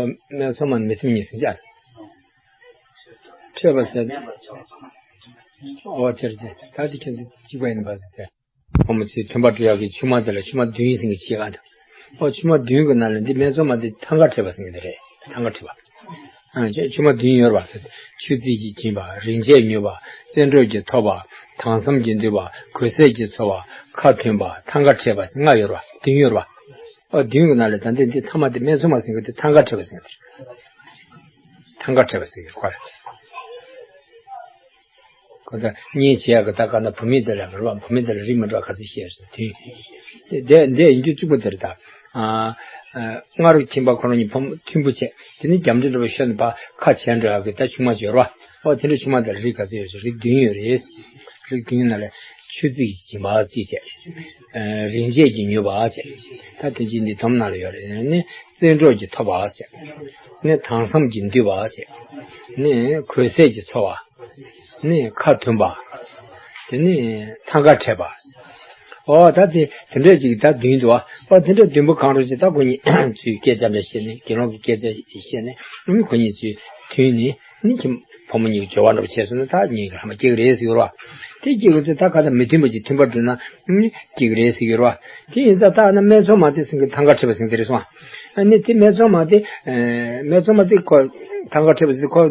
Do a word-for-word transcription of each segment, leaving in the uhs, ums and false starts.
སྨད་འཚོང་མ་མི་མཐུན་གཉིས་ཟིན་ཅག་འཕྲད་པ་ཟེར། ཨོ་དེར་དེ་ད་དེ་ཁྱོད་ཚོ་གཅིག་པ་ཡིན་པ་ཟེར་ཏེ། ཕོ་མོ་ཚོས་མཐུན་པ་སྒྲུབ་ཡག་གི་ཆུང་མ་དེ་ལ་ཆུང་མ་བདུན་ཟིན་གྱི་ཆེ་ག་འདུག་ཨོ་ཆུང་མ་བདུན་གྱི་ནང་ལ་འདི་སྨད་འཚོང་མ་དེ་ཐང་ག་འཕྲད་པ་ཟིན་གྱི་དེ་རེད། ཐང་ག་འཕྲད་པ། ཨ་ཆེ་ཆུང་མ་བདུན་ཡོད་རེད་པ། ཆུ་རྩི་ཞིག་སྦྱིན་པ། རིན་ཆེན་ཉོས་པ། བཙན་འཕྲོག་གིས་ཐོབ་པ། དྭངས་བསམ་གྱིས་འདུལ་བ། གོས་ཟས་ཀྱིས་འཚོ་བ། ཁ་མཐུན་པ། ཐང་ག་འཕྲད་པ་ཟེར་ལྔ་ཡོད་རེད་པ། བདུན་ཡོད་རེད་པ། ཨོ་བདུན་གྱི་ནང་ལ་ད་འདི་འདི་ཐ་མ་དེ་སྨད་འཚོང་མ་ཟིན་གྱི་དེ་ཐང་ག་འཕྲད་པ་ཟིན་གྱི་དེ་ཐང་ག་འཕྲད་པ་ཟིན་གྱི་ཁོ་ལ། ཁོ་ད་གཉེན་བྱེད་ཡག་གི་ད་ག་ན་བུད་མེད་དེ་ལ་རེད་པ། བུད་མེད་དེ་ལ་རིགས་མི་འདྲ་ག་ཚོད་བཤད་སོང་དུས། དེ་དེ་ཡིན་རྒྱུ་གཅིག་པ་དེ་རེད་ད། ཨ་ཨ་སྔར་ཁྱིམ་པ་ཁོ་རང་གཉིས་ཕོ་མཐུན་པོ་བྱས། དེ་ནས་རྒྱབ་འདྲེ་འདྲ་པོ་ཤོར་ནས་ཕར་ཁ་བྱལ་འགྲོ་ཡག་གི་ད་ཆུང་མ་ཅིག་ཡོད་རེད་པ། ཨོ་དེ་འདྲ་ཆུང་མ་དེ་ལ་རིགས་ག་ཚོད་ཡོད་ཟེར། རིགས་བདུན་ཡོད་རེད། རིགས་བདུན་ནང་ལ་ཆུ་རྩི་ཞིག་སྦྱིན་པ་གཅིག་བྱས། ཨ་རིན་ཆེན་གྱིས་ཉོས་པ་བྱས། ད་དེ་ཅི་འདི་སྡོམ་ནང་ལ་ཡོད་རེད། ནི་བཙན་འཕྲོག་གིས་ཐོབ་པ་བྱས། ནི་དྭངས་བསམ་གྱིས་འདུལ་བ་བྱས། ནི་གོས་ཟས་ཀྱིས་འཚོ་བ། ནི་ཁ་མཐུན་པ། དེ་ནི་ཐང་ག་འཕྲད་པ། ཨོ་ད་དེ་དེ་འདྲས་ཅིག་ད་བདུན་འདུག་ཨ། ཨོ་དེ་འདྲས་བདུན་པོ་གང་རུང་ཅིག་ད་ཁོ་གཉིས་ཚོས་སྐད་ཆ་འདྲ་བཤད་ནས། དགེ་སློང་གི་སྐད་ཆ་བཤད་ནས། ཨུམ་ཁོ་གཉིས་ཚོས་མཐུན་ནས། ནི་ཁྱིམ་ཕོ་མོ་གཉིས་ཀྱི་སྦྱོར་བ་འདྲ་པོ་བྱས་སོང་ན་ད་གཉེན་གྱི་ལྷག་མ་སྐྱེ་གི་རེད་ཟེར་གྱི་ཡོད་རེད་པ། དེ་སྐྱེ་གི་ཚེ་ད་ག་ད་མི་མཐུན་པ་ཅིག་མཐུན་པར་གྲུབ་ན་ནི་སྐྱེ་གི་རེད་ཟེར་གྱི་ཡོད་རེད་པ། དེ་ཡིན་ཙང་ད་ཨ་ན་སྨད་འཚོང་མ་དེ་ཟིན་གྱི་ཐང་ག་འཕྲད་པ་ཟིན་དེ་རེད་སོང་། ཨ་ནི་དེ་སྨད་འཚོང་མ་དེ་ཨ་སྨད་འཚོང་མ་དེ་ཁོ་ཐང་ག་འཕྲད་པ་ཟིན་ཁོ་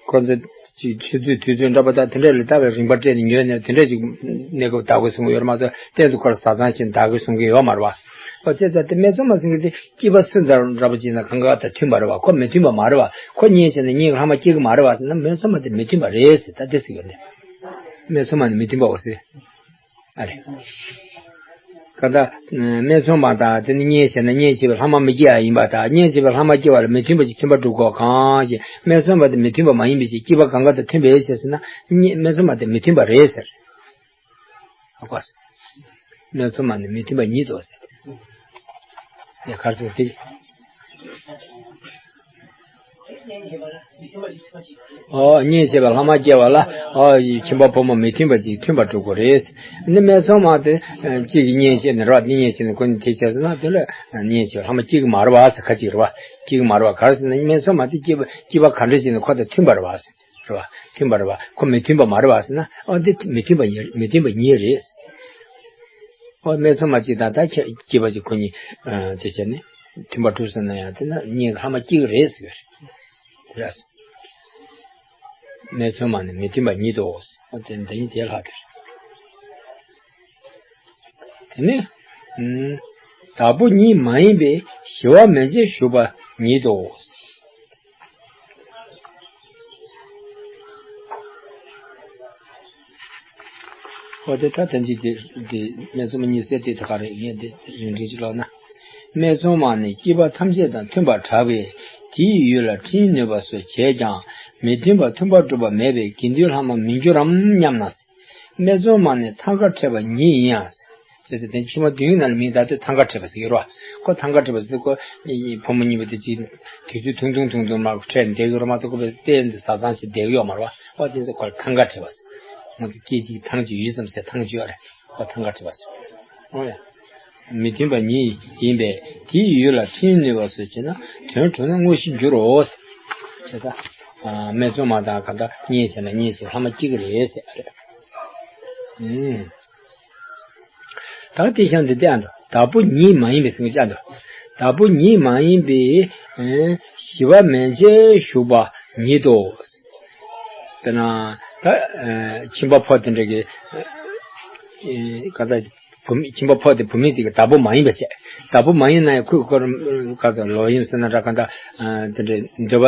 ཁོ་ཚོ་ཅིག་ཆུ་ཚོད་དུས་ཚོད་འདྲ་པོ་ད་དེ་འདྲ་ལ་ལྟ་བའི་རིན་པ་སྤྲད་ནས་ཉོས་ནས་དེ་འདྲ་ཅིག་གནས་སྐབས་བདག་པོས་བཟུང་གི་ཡོད་རེད་མ་གཏོགས། གཏན་དུ་ཁོ་ལ་བཟའ་ཚང་བྱས་ནས་བདག་པོས་བཟུང་གི་ཡོད་མ་རེད་པ། ཨོ་བྱས་ཙང་དེ་སྨད་འཚོང་མ་ཟིན་གྱི་དེ་སྐྱེས་པ་སུ་དང་འདྲ་པོ་ཅིག་ན་གང་ག་དང་མཐུན་པ་རེད་པ། ཁོ་མི་མཐུན་པ་མ་རེད་པ། ཁོ་གཉེན་བྱས་ན་གཉེན་གྱི་ལྷག་མ་སྐྱེ་གི་མ་རེད་པ་ཟེར་ན་སྨད་འཚོང་མ་དེ་མི་མཐུན་པ་རེད་ཟེར། ད་དེ་ཟེར་གྱི་ཡོད་ནི། སྨད་འཚོང་མ་ནི་མི་མཐུན་པའོ་ཟེར། ཨ་རེ། གང་ལྟར་སྨད་འཚོང་མ་དང་དེ་ནི་གཉེན་བྱས་ན་གཉེན་བྱས་པའི་ལྷག་མ་མི་སྐྱེ་ཡ་ཡིན་པ་དང་། གཉེན་བྱས་པའི་ལྷག་མ་སྐྱེ་བ་ལ་མི་མཐུན་པ་ཞིག་མཐུན་པར་གྲུབ་དགོས་གང་ཞེས། སྨད་འཚོང་མ་དེ་མི་མཐུན་པ་མ་ཡིན་པའི་ཕྱིར། སྐྱེས་པ་གང་ག་དང་མཐུན་པའི་ཕྱིར་ཟེར་ན་གཉེན་སྨད་འཚོང་མ་དེ་མི་མཐུན་པ་རེད་ཟེར། ཧ་གོ་སོང་། སྨད་འཚོང་མ་ནི་མི་མཐུན་པ་ཉིད་དོ་ཟེར། ཡ་གར་སོང་དེ། ཨོ་གཉེན་བྱས་པའི་ལྷག་མ་སྐྱེ་བ་ལ་ཨོ་ཁྱིམ་པ་ཕོ་མོ་མི་མཐུན་པ་ཅིག་མཐུན་པར་གྲུབ་དགོས་རེད། ནི་སྨད་འཚོང་མ་དེ་གཅིག་གིས་གཉེན་བྱས་ནས་རེད་པ། འདི་གཉེན་བྱས་ནས་ཁོ་ནི་དེ་བྱས་སོང་ན་དེ་ལ་གཉེན་བྱས་པའི་ལྷག་མ་སྐྱེ་གི་མ་རེད་པ་ཟེར། ཁ་ཅིག་རེད་པ། སྐྱེ་གི་མ་རེད་པ། ག་རེ་ཟེར་ན་སྨད་འཚོང་མ་དེ་སྐྱེས་པ་སྐྱེས་པ་ག་འདྲ་ཞིག་ནས་ཁོ་དང་མཐུན་པ་རེད་པ་ཟེར། རེད་པ། མཐུན་པ་རེད་པ། ཁོ་མི་མཐུན་པ་མ་རེད་པ་ཟེར་ན། ཨོ་འདི་མི་མཐུན་པ་ཡིན། མི་མཐུན་པ་ཉིད་རེད། ཨོ་སྨད་འཚོང་མ་གཅིག་དང་ད་ཁྱེད་སྐྱེས་པ་གཅིག་ཁོ་གཉིས་ཨ་དེ་བྱས་ནས་མཐུན་པ་གྲུབ་སོང་ན་ཡང་དེ་ན་གཉེན་གྱི་ལྷག་མ་སྐྱེ་གི་རེད་ཟེར་གྱི་རེད། དེ་རེད། སྨད་འཚོང་མ་ནི་མི་མཐུན་པ་ཉིད་དོ། ཨོ་དེ་འདི་ཉིད་དེ་ལྷག་དེ་རེད། དེ་ནས་ཨ་བདག་པོ་ཉིད་མ་ཡིན་པའི་ཞི་བ་མན་ཆད་ཞུགས་པ་ཉིད་དོ། ཨོ་དེ་ད་ཐེངས་གཅིག་དེ་དེ་སྨད་འཚོང་མ་གཉིས་ཟེར་དེ་ད་ག་རེ་ཡིན་དེ་རིང་འགྲིག་ཅིག་ལོག་ན། སྨད་འཚོང་མ་ནི་སྐྱེས་པ་ཐམས་ཅད་དང་མཐུན་པར་གྲགས་པས་དེའི་ཡུལ་ལ་འཕྲིན་ནུས་པ་སོགས་བྱས་ཀྱང་མི་མཐུན་པ་མཐུན་པར་གྲུབ་པ་མེད་པས་དགེ་འདུན་ལྷག་མ་མིན་འགྱུར་རམ་སྙམ་ན། སྨད་འཚོང་མ་ནི་ཐང་ག་འཕྲད་པ་ཉིད་ཡིན་ཡང་། ཅེས་དེ་ཆུང་མ་བདུན་ནང་ལ་མིང་བཏགས་དུས་ཐང་ག་འཕྲད་པ་ཟེར་གྱི་རེད་པ། ཁོ་ཐང་ག་འཕྲད་པ་ཟེར་ཁོ་ཕོ་མོ་གཉིས་པོ་དེ་གཅིག་དུས་ཚོད་ཐུང་ཐུང་ཐུང་ཐུང་མར་འཕྲད་བསྡད་ཀྱི་རེད་མ་གཏོགས་ཁོ་པའི་གཏན་དུ་བཟའ་ཚང་བྱས་བསྡད་ཀྱི་ཡོད་མ་རེད་པ། ཨོ་དེ་ཚོ་ཁོ་ལ་ཐང་ག་འཕྲད་པ་ཟེར། ང་ཚོ་སྐད་ཅིག་ཐང་གཅིག་ཡུད་ཙམ་ཟེར་ཐང་གཅིག་ཡོད་རེད། ཁོ་ཐང་ག་འཕྲད་པ་ཟེར། ཨོ་ཡ། མི་མཐུན་པ་ཉིད་ཡིན་པས་དེའི་ཡུལ་ལ་འཕྲིན་ནུས་པ་སོགས་བྱས་ན་དོན་གྲུབ་ན་དངོས་གཞི་འགྱུར་རོ། བྱས་ཙང་སྨད་འཚོང་མ་དང་གང་ལྟར་གཉེན་བྱས་ན་གཉེན་བྱས་ལྷག་མ་སྐྱེ་གི་རེད་ཟེར་ཨ་རེད། ཨུམ། ད་དེ་ཤང་འདི་དེ་ཨ་འདུག་བདག་པོ་ཉིད་མ་ཡིན་པའི་ཟེར་གྱི་ཨ་འདུག་བདག་པོ་ཉིད་མ་ཡིན་པའི་ཨེ་ཞི་བ་མན་ཆད་ཞུགས་པ་ཉིད་དོ། དཔེར་ན་ད་ཨེ་ཁྱིམ་པ་ཕོ་དེ་འདྲ་གི་ཨེ་ག་ད་བུ་མེད་ཁྱིམ་པ་ཕོ་དེ་བུད་མེད་དེ་གི་བདག་པོ་མ་ཡིན་པ་བྱས། བདག་པོ་མ་ཡིན་ན་ཡང་ཁོས་ཁོར་ག་ཚོད་ལོག་གཡེམ་ཟེར་ན་འདྲ་གང་ལྟར་ཨ་དེ་འདྲའི་འདོད་པ་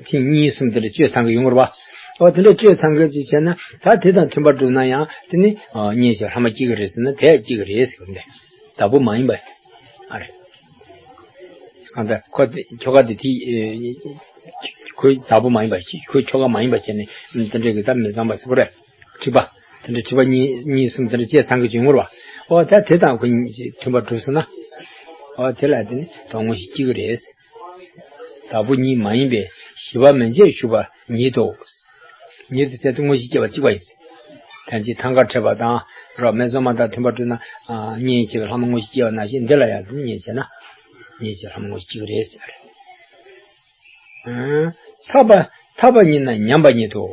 ཐེངས་གཉིས་གསུམ་དེ་འདྲ་སྤྱོད་ཚང་གི་ཡོང་གི་རེད་པ། འོ་དེ་འདྲ་སྤྱོད་ཚང་གི་ཅིག་བྱས་ན་ད་དེ་དང་མཐུན་པར་གྲུབ་ན་ཡང་དེ་ནི་ཨ་གཉེན་བྱས་ལྷག་མ་སྐྱེ་གི་རེད་ཟེར་ན་དེ་སྐྱེ་གི་རེད་ཟེར་གི་འདུག་བདག་པོ་མ་ཡིན་པ་ཨ་རེད། གང་ལྟར་ཁོ་དེ་ཁྱོ་ག་དེ་དེ་ཁོའི་བདག་པོ་མ་ཡིན་པ་ཁོའི་ཁྱོ་ག་མ་ཡིན་པ་བྱས་ནས་དེ་འདྲ་གི་ད་མི་བཟང་པ་ཟེར་གི་རེད། འཁྲིག་པ། དེ་འདྲ་འཁྲིག་པ་གཉིས་གཉིས་གསུམ་དེ་འདྲ་སྐྱེས་ཚང་གི་བྱུང་ངོ་ར། ཨོ་ད་དེ་དང་ཁོ་གཉིས་མཐུན་པར་གྲུབ་སོང་ན། ཨོ་དེ་ལ་དེ་ནི་དོན་དངོས་གཞི་སྐྱེ་གི་རེད། བདག་པོ་ཉིད་མ་ཡིན་པའི་ཞི་བ་མན་ཆད་ཞུགས་པ་ཉིད་དོ། ཉིད་དུ་ཟེར་དུས་དངོས་གཞི་སྐྱེ་བ་གཅིག་པ་ཡིན། ད་ཅི་ཐང་ག་འཕྲད་པ་དང་ར་སྨད་འཚོང་མ་དང་མཐུན་པར་གྲུབ་ན་གཉེན་བྱས་པའི་ལྷག་མ་དངོས་གཞི་སྐྱེ་བ་ནང་བཞིན་འདི་ལ་ཡང་དེ་ནི་གཉེན་བྱས་ན་གཉེན་བྱས་ལྷག་མ་དངོས་གཞི་སྐྱེ་གི་རེད་ཟེར། ཐར་པ་ཐར་པ་ཉིད་ན་ཉམས་པ་ཉིད་དོ།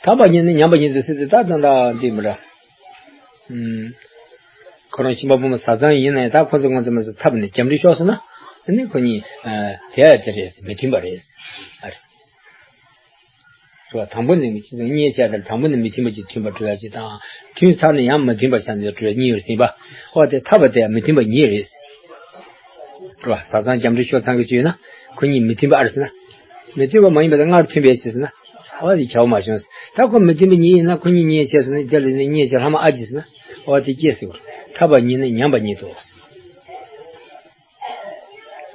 ཐར་པ་ཉིད་ནི་ཉམས་པ་ཉིད་དུ་སྲིད་དེ་ད་ད་ད་འདི་མི་འདྲ། ཁོ་རང་ཁྱིམ་པ་ཕོ་མོ་བཟའ་ཚང་ཡིན་ན་ཡང་ད་ཁོ་ཚོ་ཁོ་ཚོ་མི་ཚོ་ཐར་པ་ནས་རྒྱབ་འདྲེ་ཤོར་སོང་ན་ཨ་ནི་ཁོ་གཉིས་དེ་དེ་རེད་མི་མཐུན་པ་རེད། ཨ་རེད། རེད་བ། དང་པོ་ནས་མི་ཚེ་གཉིས་བྱས་ཏེ་དང་པོ་ནས་མི་མཐུན་པ་ཅིག་མཐུན་པ་སྤྲོད་ཡ་ཅིག་དང་མཐུན་ཚར་ནས་ཡང་མི་མཐུན་པ་ཆགས་ནས་སྤྲོད་ཡ་གཉིས་ཡོད་ཟིན་པ། ཨོ་དེ་ཐར་པ་དེ་མི་མཐུན་པ་གཉིས་རེད། རེད་བ། བཟའ་ཚང་རྒྱབ་འདྲེ་ཤོར་ཚང་གི་བཅོས་ན་ཁོ་གཉིས་མི་མཐུན་པ་ཨ་རེད་ཟེར་ན། མི་མཐུན་པ་མ་ཡིན་པ་དེ་སྔར་མཐུན་པའི་ཞེས་ཟེར་ན། ཨོ་དེ་བྱ་བ་མ་བྱུང་ཟེར། ད་ཁོ་མི་མཐུན་པ་གཉིས་ཡིན་ན་ཁོ་གཉིས་གཉིས་བྱས་ཟེར་ན་དེ་ལ་ནི་གཉིས་བྱས་ལྷག་མ་ཨ་ཅི་ཟེར་ན། ཨོ་དེ་སྐྱེས་ཟེར་བ། ཐར་པ་ཉིད་ནི་ཉམས་པ་ཉིད་དོ།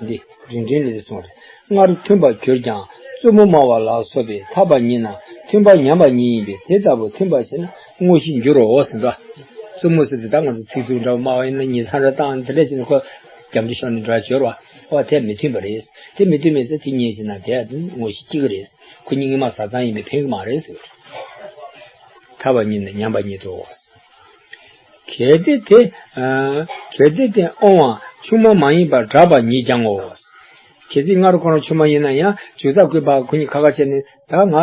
འདི་རིང་འབྲིང་ལས་གསུངས་རེད། སྔར་མཐུན་པར་གྱུར་ཀྱང་བཙུན་མོ་སྨྲ་བ་ལ་སོགས་པའི་ཐར་པ་ཉིད་ན་མཐུན་པ་ཉམས་པ་ཉིད་ཡིན་པས་དེ་ལྟ་བུ་མཐུན་པ་ཞེ་ན་དངོས་གཞི་འགྱུར་རོ་ཟེར་འདུག་བཙུན་མོ་ཟེར་དུས་ད་ང་ཚོ་ཚིག་རྩུབ་འདྲ་བོ་སྨྲ་བ་ཡིན་ན་ཉེས་ཚང་ར་བཏང་དེ་འདྲ་བྱས་ནས་ཁོ་རྒྱབ་འདྲེ་ཤོར་ནས་འགྲོ་བ་སྦྱོར་བ། ཨོ་དེ་མི་མཐུན་པ་རེད། དེ་མི་མཐུན་མེད་ཚེ་དེ་ཉེས་ཞེ་ན་དེ་ཡང་དངོས་གཞི་གཅིག་རེད། ཁོ་གཉིས་སྔོན་མ་བཟའ་ཚང་ཡིན་པས་ཕན་གྱི་མ་རེད་ཟེར། ཐར་པ་ཉིད་ནི་ཉམས་པ་ཉིད་དོ། གལ་ཏེ་དེ། གལ་ཏེ་དེ་དབང་བ་ཆུང་མ་མ་ཡིན་པར་གྲགས་པ་ཉིད་ཀྱང་ངོ་། གལ་སྲིད་སྔར་ཁོ་རང་ཆུང་མ་ཡིན་ན་ཡང་འཇུ་ས་བཀོད་པ་ཁོ་གཉིས་ཁ་ཁ་བྱས་ནས་ད་ང་།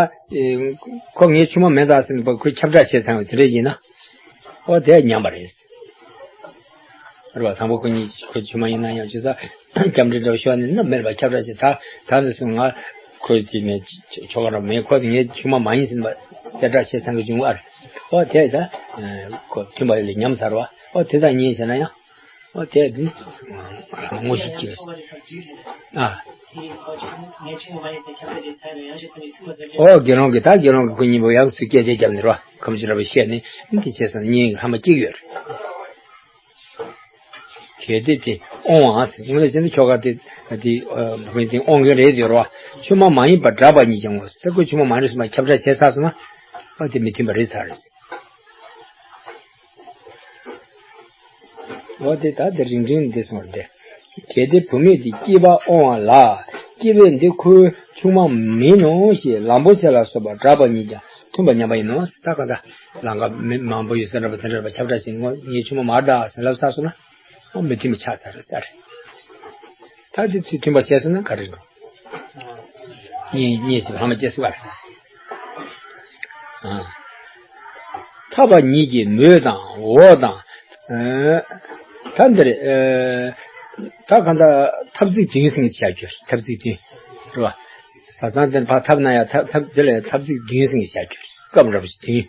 ཁོ་ངའི་ཆུང་མ་མིན་ད་ཟེར་ནས་ཁོས་ཁྱབ་བསྒྲགས་བྱས་ཚར་བ་དེ་འདྲ་ཡིན་ན། ཨོ་དེ་ཉམས་པ་རེད། རེད་བ། དང་པོ་ཁོ་གཉིས་ཁོའི་ཆུང་མ་ཡིན་ན་ཡང་འཇུ་ས་རྒྱབ་འདྲེ་འདྲ་བོ་ཤོར་ནས་ནམ་མེར་བ་ཁྱབ་བསྒྲགས་བྱས་ད་ད་ནས་བཟུང་ང་ཁོའི་དེ་ནས་ཆོ་ག་ར་མེད་ཁོ་དེ་ངའི་ཆུང་མ་མ་ཡིན་ཟེར་ནས་གསལ་བསྒྲགས་བྱས་ཚར་གི་བྱུང་བ་རེད། ཨོ་དེ་ད་ཁོ་མཐུན་པ་ཡོད་ལས་ཉམས་ཚར་བ། ཨོ་དེ་དང་གཉིས་བྱས་ན་ཡང་། ཨོ་དེ་དུ་དངོས་གཞི་སྐྱེས། ཨ། ཨོ་དགེ་སློང་གི་ད་དགེ་སློང་གི་ཁོ་གཉིས་པོ་ཡང་ཚུར་སྐད་ཆ་བརྒྱབ་ནས་རོ་ཁམ་ཆུ་འདྲ་བོ་བཤད་ནས་འདི་བྱས་སོང་ན་གཉིས་ལྷག་མ་གཅིག་ཡོད་རེད། གལ་ཏེ་དེ་དབང་བ་ཟེར་དངོས་གནས་བྱས་ན་ཁྱོ་ག་དེ་དེ་བུད་མེད་དེ་དབང་གི་རེད་ཟེར་རོ། ཆུང་མ་མ་ཡིན་པར་གྲགས་པ་ཉིད་ཀྱང་ངོ་ཟེར་ཁོ་ཆུང་མ་མ་རེད་ཟེར་མ་ཁྱབ་བསྒྲགས་བྱས་ཚར་སོང་ན། ཨོ་དེ་མི་མཐུན་པ་རེད་ཚར་རེད། འོ་དེ་ད་དེ་རིང་འབྲིང་འདི་སོང་རེད། གལ་ཏེ་བུད་མེད་དེ་སྐྱེས་པ་དབང་བ་ལ། སྐྱེས་པས་འདི་ཁོའི་ཆུང་མ་མིན་ནོ་ཞེས་ལམ་པོ་ཆེ་ལ་སོགས་པ་གྲགས་པ་ཉིད་ཀྱང་མཐུན་པ་ཉམས་པ་ཡིན་ནོ། ད་ག་ད་ལམ་ཁ་མི་མང་པོ་ཡོད་ས་འདྲ་པོ་དེ་འདྲ་པ་ཁྱབ་བསྒྲགས་བྱས་ནས་ངོ་ངའི་ཆུང་མ་མ་རེད་ཟེར་ལབ་ཚར་སོང་ན། ཨོ་མི་མཐུན་པ་ཆགས་ཚར་རེད་ཟེར། ད་དེ་ཚུལ་མཐུན་པ་བྱས་སོང་ན་ག་རེ་རེད། གཉིས་གཉིས་སུ་ལྷག་མ་སྐྱེ་སྲིད་པ་རེད། ཐར་པ་ཉིད་ཀྱི་མོད་དང་འོག་དང་། ད་འདིར། ད་གང་ལྟར་ཐབས་ཚིག་བདུན་ཟེར་བྱ་རྒྱུ་ཐབས་ཚིག་བདུན། རེད་བ། བཟའ་ཚང་དེར་ཕར་ཐབས་ན་ཡང་ཐབས་ཐབས་དེ་ལ་ཐབས་ཚིག་བདུན་ཟེར་བྱ་རྒྱུ་སྐབས་འདྲ་པོ་ཞིག་བདུན།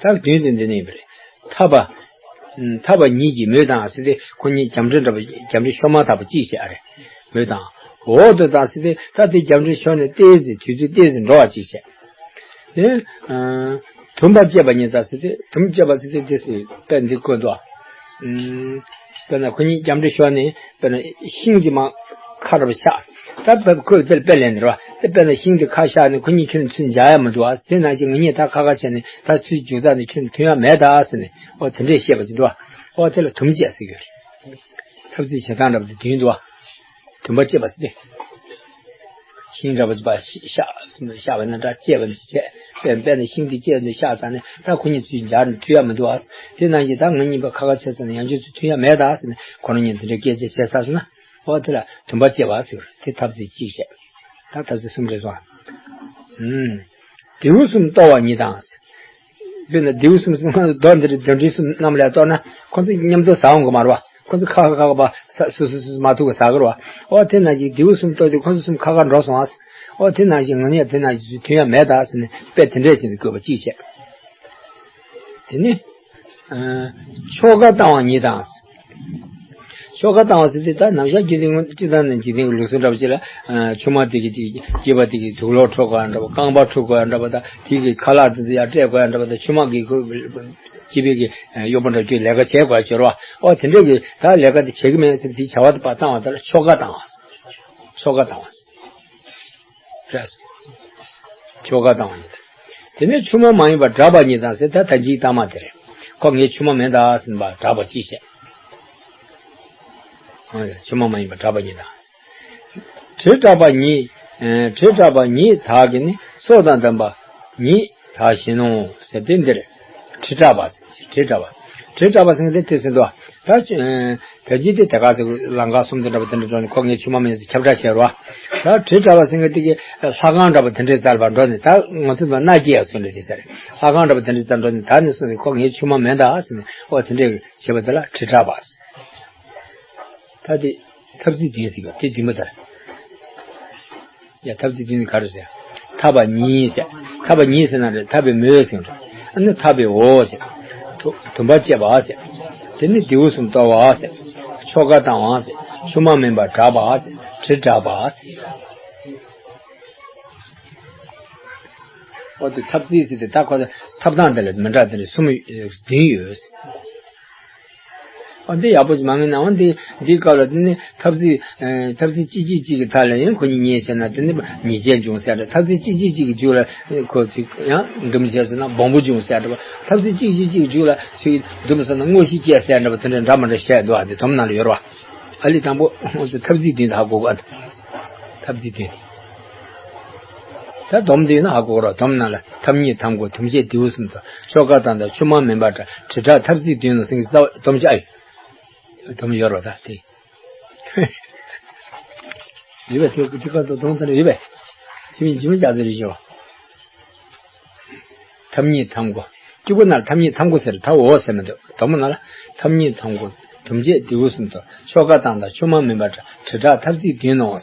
ཐབས་བདུན་དེ་འདི་ནས་ཡིན་པ་རེད། ཐར་པ། ཐར་པ་ཉིད་ཀྱི་མོད་དང་ཟེར་ཏེ་ཁོ་གཉིས་རྒྱབ་འདྲེ་འདྲ་པོ་རྒྱབ་འདྲེ་ཤོར་མ་ཐག་པ་གཅིག་བྱས་ཨ་རེ། མོད་དང་། འོག་ཏུ་དང་ཟེར་ཏེ་ད་དེ་རྒྱབ་འདྲེ་ཤོར་ནས་ཏོག་ཙམ་དུས་ཚོད་ཏོག་ཙམ་འགྲོ་བ་གཅིག་བྱས། དེ། དུམ་པ་བཅད་པ་ཉིད་དང་ཟེར་ཏེ་དུམ་བཅད་པ་ཟེར་ཏེ་དེ་སྲིད་དཔེ་འདི་བཀོད་འདུག་དཔེར་ན་ཁོ་གཉིས་རྒྱབ་འདྲེ་ཤོར་ནས་དཔེར་ན་ཤིང་གཅིག་མར་ཁ་འདྲ་པོ་ཤག་ད་དཔེ་ཁོས་དེར་དཔེ་ལེན་ནས་རེད་བ། དེ་དཔེར་ན་ཤིང་དེ་ཁ་ཤག་ནས་ཁོ་གཉིས་ཁྱོད་ཚུར་འཇགས་ཡ་མི་འདུག་ཨ། དེ་ནང་བཞིན་ང་གཉིས་ད་ཁ་ཁ་བྱས་ནས་ད་ཚུར་རྒྱུག་ཚར་ནས་ཁྱོད་མཐུན་ཡ་མེད་ད་ཟེར་ནས་ཨོ་དེ་འདྲས་བཤད་པ་ཅིག་འདུག་ཨོ་དེ་ལ་དུམ་བཅད་ཟེར་གྱི་ཡོད་རེད། ཐབས་རྩིས་བྱེད་སྟངས་འདྲ་པོ་དེ་དུས་འདུག་ཨ། དུམ་པ་བཅད་པ་ཟེར་ཏེ། ཤིང་འདྲ་པོ་ཅིག་པ་ཤ་ཤ་བས་ན་འདྲ་བཅད་པ་ནི་བཅད་དཔེར་དཔེར་ན་ཤིང་དེ་བཅད་ནས་ཤག་ཚར་ནས་ད་ཁོ་གཉིས་ཚུར་འཇགས་ནས་མཐུན་ཡ་མི་འདུག་ཨ། དེ་ནང་བཞིན་ད་ང་གཉིས་པ་ཁ་ཁ་བྱས་ཚར་ནས་ཡང་ཁྱོད་ཚུར་མཐུན་ཡ་མེད་ད་ཟེར་ནས་ཁོ་རང་གཉིས་དེ་འདྲའི་སྐད་ཆ་བྱས་ཚར་སོང་ན། ཨོ་དེ་ལ་དུམ་པ་བཅད་པ་ཟེར་བ་རེད། དེ་ཐབས་ཚིག་གཅིག་བྱས། ད་ཐབས་ཚིག་གསུམ་རེད་སོང་ཨ། ཨུམ། རྡེའུ་གསུམ་གཏོར་བ་ཉིད་དང་། དཔེར་ན་རྡེའུ་གསུམ་ཟེར་ན་རྡོ་འདི་རེད། རྡོ་འདྲེ་གསུམ་གནམ་ལ་གཏོར་ན་ཁོ་ཚོ་མཉམ་དུ་ཟ་འོང་གི་མ་རེད་བ། ཁོ་ཚོ་ཁ་ཁ་ཁ་ཁ་པ་ས་སུ་སུ་སུ་མ་ཐུག་གི་ཟ་གི་རེད་བ། ཨོ་དེ་ནང་བཞིན་རྡེའུ་གསུམ་གཏོར་དུས་ཁོ་ཚོ་གསུམ་ཁ་ཁ་འགྲོ་སོང་ཨ། ཨོ་དེ་ནང་བཞིན་ང་གཉིས་དེ་ནང་བཞིན་མཐུན་ཡ་མེད་ད་ཟེར་ནས་དཔེ་དེ་འདྲས་ཟེར་ནས་བཀོད་པ་གཅིག་བྱས། དེ་ནི། ཨ། ཆོ་ག་བཏང་བ་ཉིད་དང་། ཆོ་ག་བཏང་བ་ཟེར་དུས་ད་ནམ་ཞག་རྒྱུན་ལྡན་སྤྱིར་བཏང་ནས་འཇིག་རྟེན་གྱི་ལུགས་སྲོལ་འདྲ་པོ་ཅིག་ལ། ཨ། ཆུང་མ་དེ་གི་ཅིག་སྐྱེས་པ་དེ་གི་དུག་ལོག་འཁྲུ་དགོས་ཡ་འདྲ་པོ། རྐང་པ་འཁྲུ་དགོས་ཡ་འདྲ་པོ། ད་དེ་གི་ཁ་ལག་དེ་ཚོ་ཡར་སྤྲད་དགོས་ཡ་འདྲ་པོ། ད་ཆུང་མ་གི་ཁོ་སྐྱེས་པའི་གི་གཡོག་པོ་འདྲ་ཅིག་ལས་ཀ་བྱེད་དགོས་ཡ་ཅིག་རེད་བ། ཨོ་དེ་འདྲས་གི་ད་ལས་ཀ་དེ་བྱེད་གི་མེད་ཟེར་དེའི་བྱ་བ་དེ་ཕར་བཏང་བ་དེ་ལ་ཆོ་ག་བཏང་བ། ཆོ་ག་བཏང་བ། རེད། ཆོ་ག་བཏང་བ་ཡིན། དེ་ནས་ཆུང་མ་མ་ཡིན་པར་གྲགས་པ་ཉིད་དང་ཟེར་ད་ད་ཅིག་བཏང་མ་དེ་རེད། ཁོ་ངའི་ཆུང་མ་མིན་ད་ཟེར་པ་གྲགས་པ་ཅིག་བཤད། ཆུང་མ་མ་ཡིན་པར་གྲགས་པ་ཉིད་དང་། དྲི་གྲགས་པ་ཉིད། དྲི་གྲགས་པ་ཉིད་དག་གིས་ནི་སྲོག་དང་ལྡན་པ་ཉིད་དག་བཞིན་ནོ་ཟེར་དེ་འདིར། དྲི་གྲགས་པ་ཟེར་དྲི་གྲགས་པ། དྲིལ་བསྒྲགས་པ་ཟེར་མཁན་དེ་དེ་ཟེར་འདུག་ད་ཅི་ཨེ། ད་ཅི་དེ་དེ་ག་ཟེར་ལམ་ཁ་གསུམ་དུ་འདྲ་པོ་དེ་འདྲ་འགྲོ་ནས་ཁོ་ངའི་ཆུང་མ་མིན་ཟེར་ཁྱབ་བསྒྲགས་བྱས་རོགས། ད་དྲིལ་བསྒྲགས་པ་ཟེར་མཁན་དེ་གི་ལྷ་ཁང་འདྲ་པོ་དེ་འདྲའི་རྩར་བ་འགྲོ་ནས། ད་ང་ཚོ་ལ་མནའ་སྐྱེལ་ཡག་ཚུལ་འདྲ་དེ་ཟེར། ལྷ་ཁང་འདྲ་པོ་དེ་འདྲའི་རྩར་འགྲོ་ནས་ད་ནས་བཟུང་ནས་ཁོ་ངའི་ཆུང་མ་མིན་ད་ཟེར་ནས། ཨོ་དེ་འདྲའི་བྱས་པ་དེ་ལ་དྲིལ་བསྒྲགས་པ་ཟེར། ད་དེ་ཐབས་རྩིས་བདུན་ཟེར་གི་དེ་བདུན་པ་དེ་ལ། ཡ། ཐབས་རྩིས་བདུན་ནི་ག་རེ་ཟེར། འཐབ་པ་གཉིས་ཟེར། འཐབ་པ་གཉིས་ཟེར་ན་རེད། འཐབ་པའི་མོད་ཟེར་རེད། ཨ་ནི་འཐབ་པའི་འོག་ཟེར། དུ་དུམ་པ་བཅད་པ་ཟེར། དེ་ནི་རྡེའུ་གསུམ་གཏོར་བ་ཟེར། ཆོ་ག་བཏང་བ་ཟེར། ཆུང་མ་མིན་པར་བསྒྲགས་པ་ཟེར། དྲིལ་བསྒྲགས་པ་ཟེར། འོ་དེ་ཐབས་རྩིས་ཟེར་དེ་ད་ཁོ་ཐབས་སྟངས་དེ་ལ་མི་འདྲ་དེ་འདྲ་གསུམ་ཡོད། བདུན་ཡོད། ཨ་འདི་ཡག་པོ་ཞིག་མ་ངེས་ན། འོ་འདི་འདིའི་སྐབས་ལ་དེ་ནི་ཐབས་རྩིས་ཨེ། ཐབས་རྩིས་གཅིག་གཅིག་གཅིག་གི་མཐའ་ལ་ཡང་ཁོ་གཉིས་མཉེས་བྱས་ན་དེ་ནི་ཉེས་བྱས་འབྱུང་ཟེར་འདྲ། ཐབས་རྩིས་གཅིག་གཅིག་གཅིག་གི་མཇུག་ལ་ཁོ་ཚོས་ཡང་འདུམ་བྱས་ཟེར་ན་སྦོམ་པོ་འབྱུང་ཟེར་འདྲ། ཐབས་རྩིས་གཅིག་གཅིག་གཅིག་གི་མཇུག་ལ་ཚུར་འདུམ་ཟེར་ན་དངོས་གཞི་སྐྱེ་ཟེར་འདྲ་པོ་དེ་འདྲ་འདྲ་མི་འདྲ་བཤད་འདུག་ཨ་འདི་སྡོམ་ནང་ལ་ཡོད་རེད་བ། ཨ་ལི་དང་པོ་ཐབས་རྩིས་བདུན་དེ་ཧ་གོ་དགོས། ཨ་ཐབས་རྩིས་བདུན་དེ། ད་སྡོམ་འདི་ཡིན་ན་ཧ་གོ་རོགས། སྡོམ་ནང་ལ་འཐབ་གཉིས་འཐབ་མགོ་དུམ་བཅད་རྡེའུ་གསུམ་དང་ཆོ་ག་དང་དང་ཆུང་མ་མིན་པ་འདྲ་དྲིལ་བསྒྲགས་ཐབས་རྩིས་བདུན་ལ་ཟེར་གྱི་རྩ་བ་སྡོམ་བྱ་ཡོད། སྡོམ་ཡོད་རོགས། ད་དེ་ཡོད་པས། དེ་དེ་ག་དང་སྡོམ་ལྟར་ཡོད་པས། ཇི་མི་ཇི་མི་རྒྱ་མཚོ་རེ་ཞོ། འཐབ་གཉིས་འཐབ་མགོ། སྐྱུག་པ་ནང་འཐབ་གཉིས་འཐབ་མགོ་ཟེར། ད་འོ་ཟེར་མི་འདུག་སྡོམ་ནང་ལ་འཐབ་གཉིས་འཐབ་མགོ་དུམ་བཅད་རྡེའུ་གསུམ་དང་ཆོ་ག་དང་དང་ཆུང་མ་མིན་པ་འདྲ་དྲིལ་བསྒྲགས་ཐབས་རྩིས་བདུན་ནོ།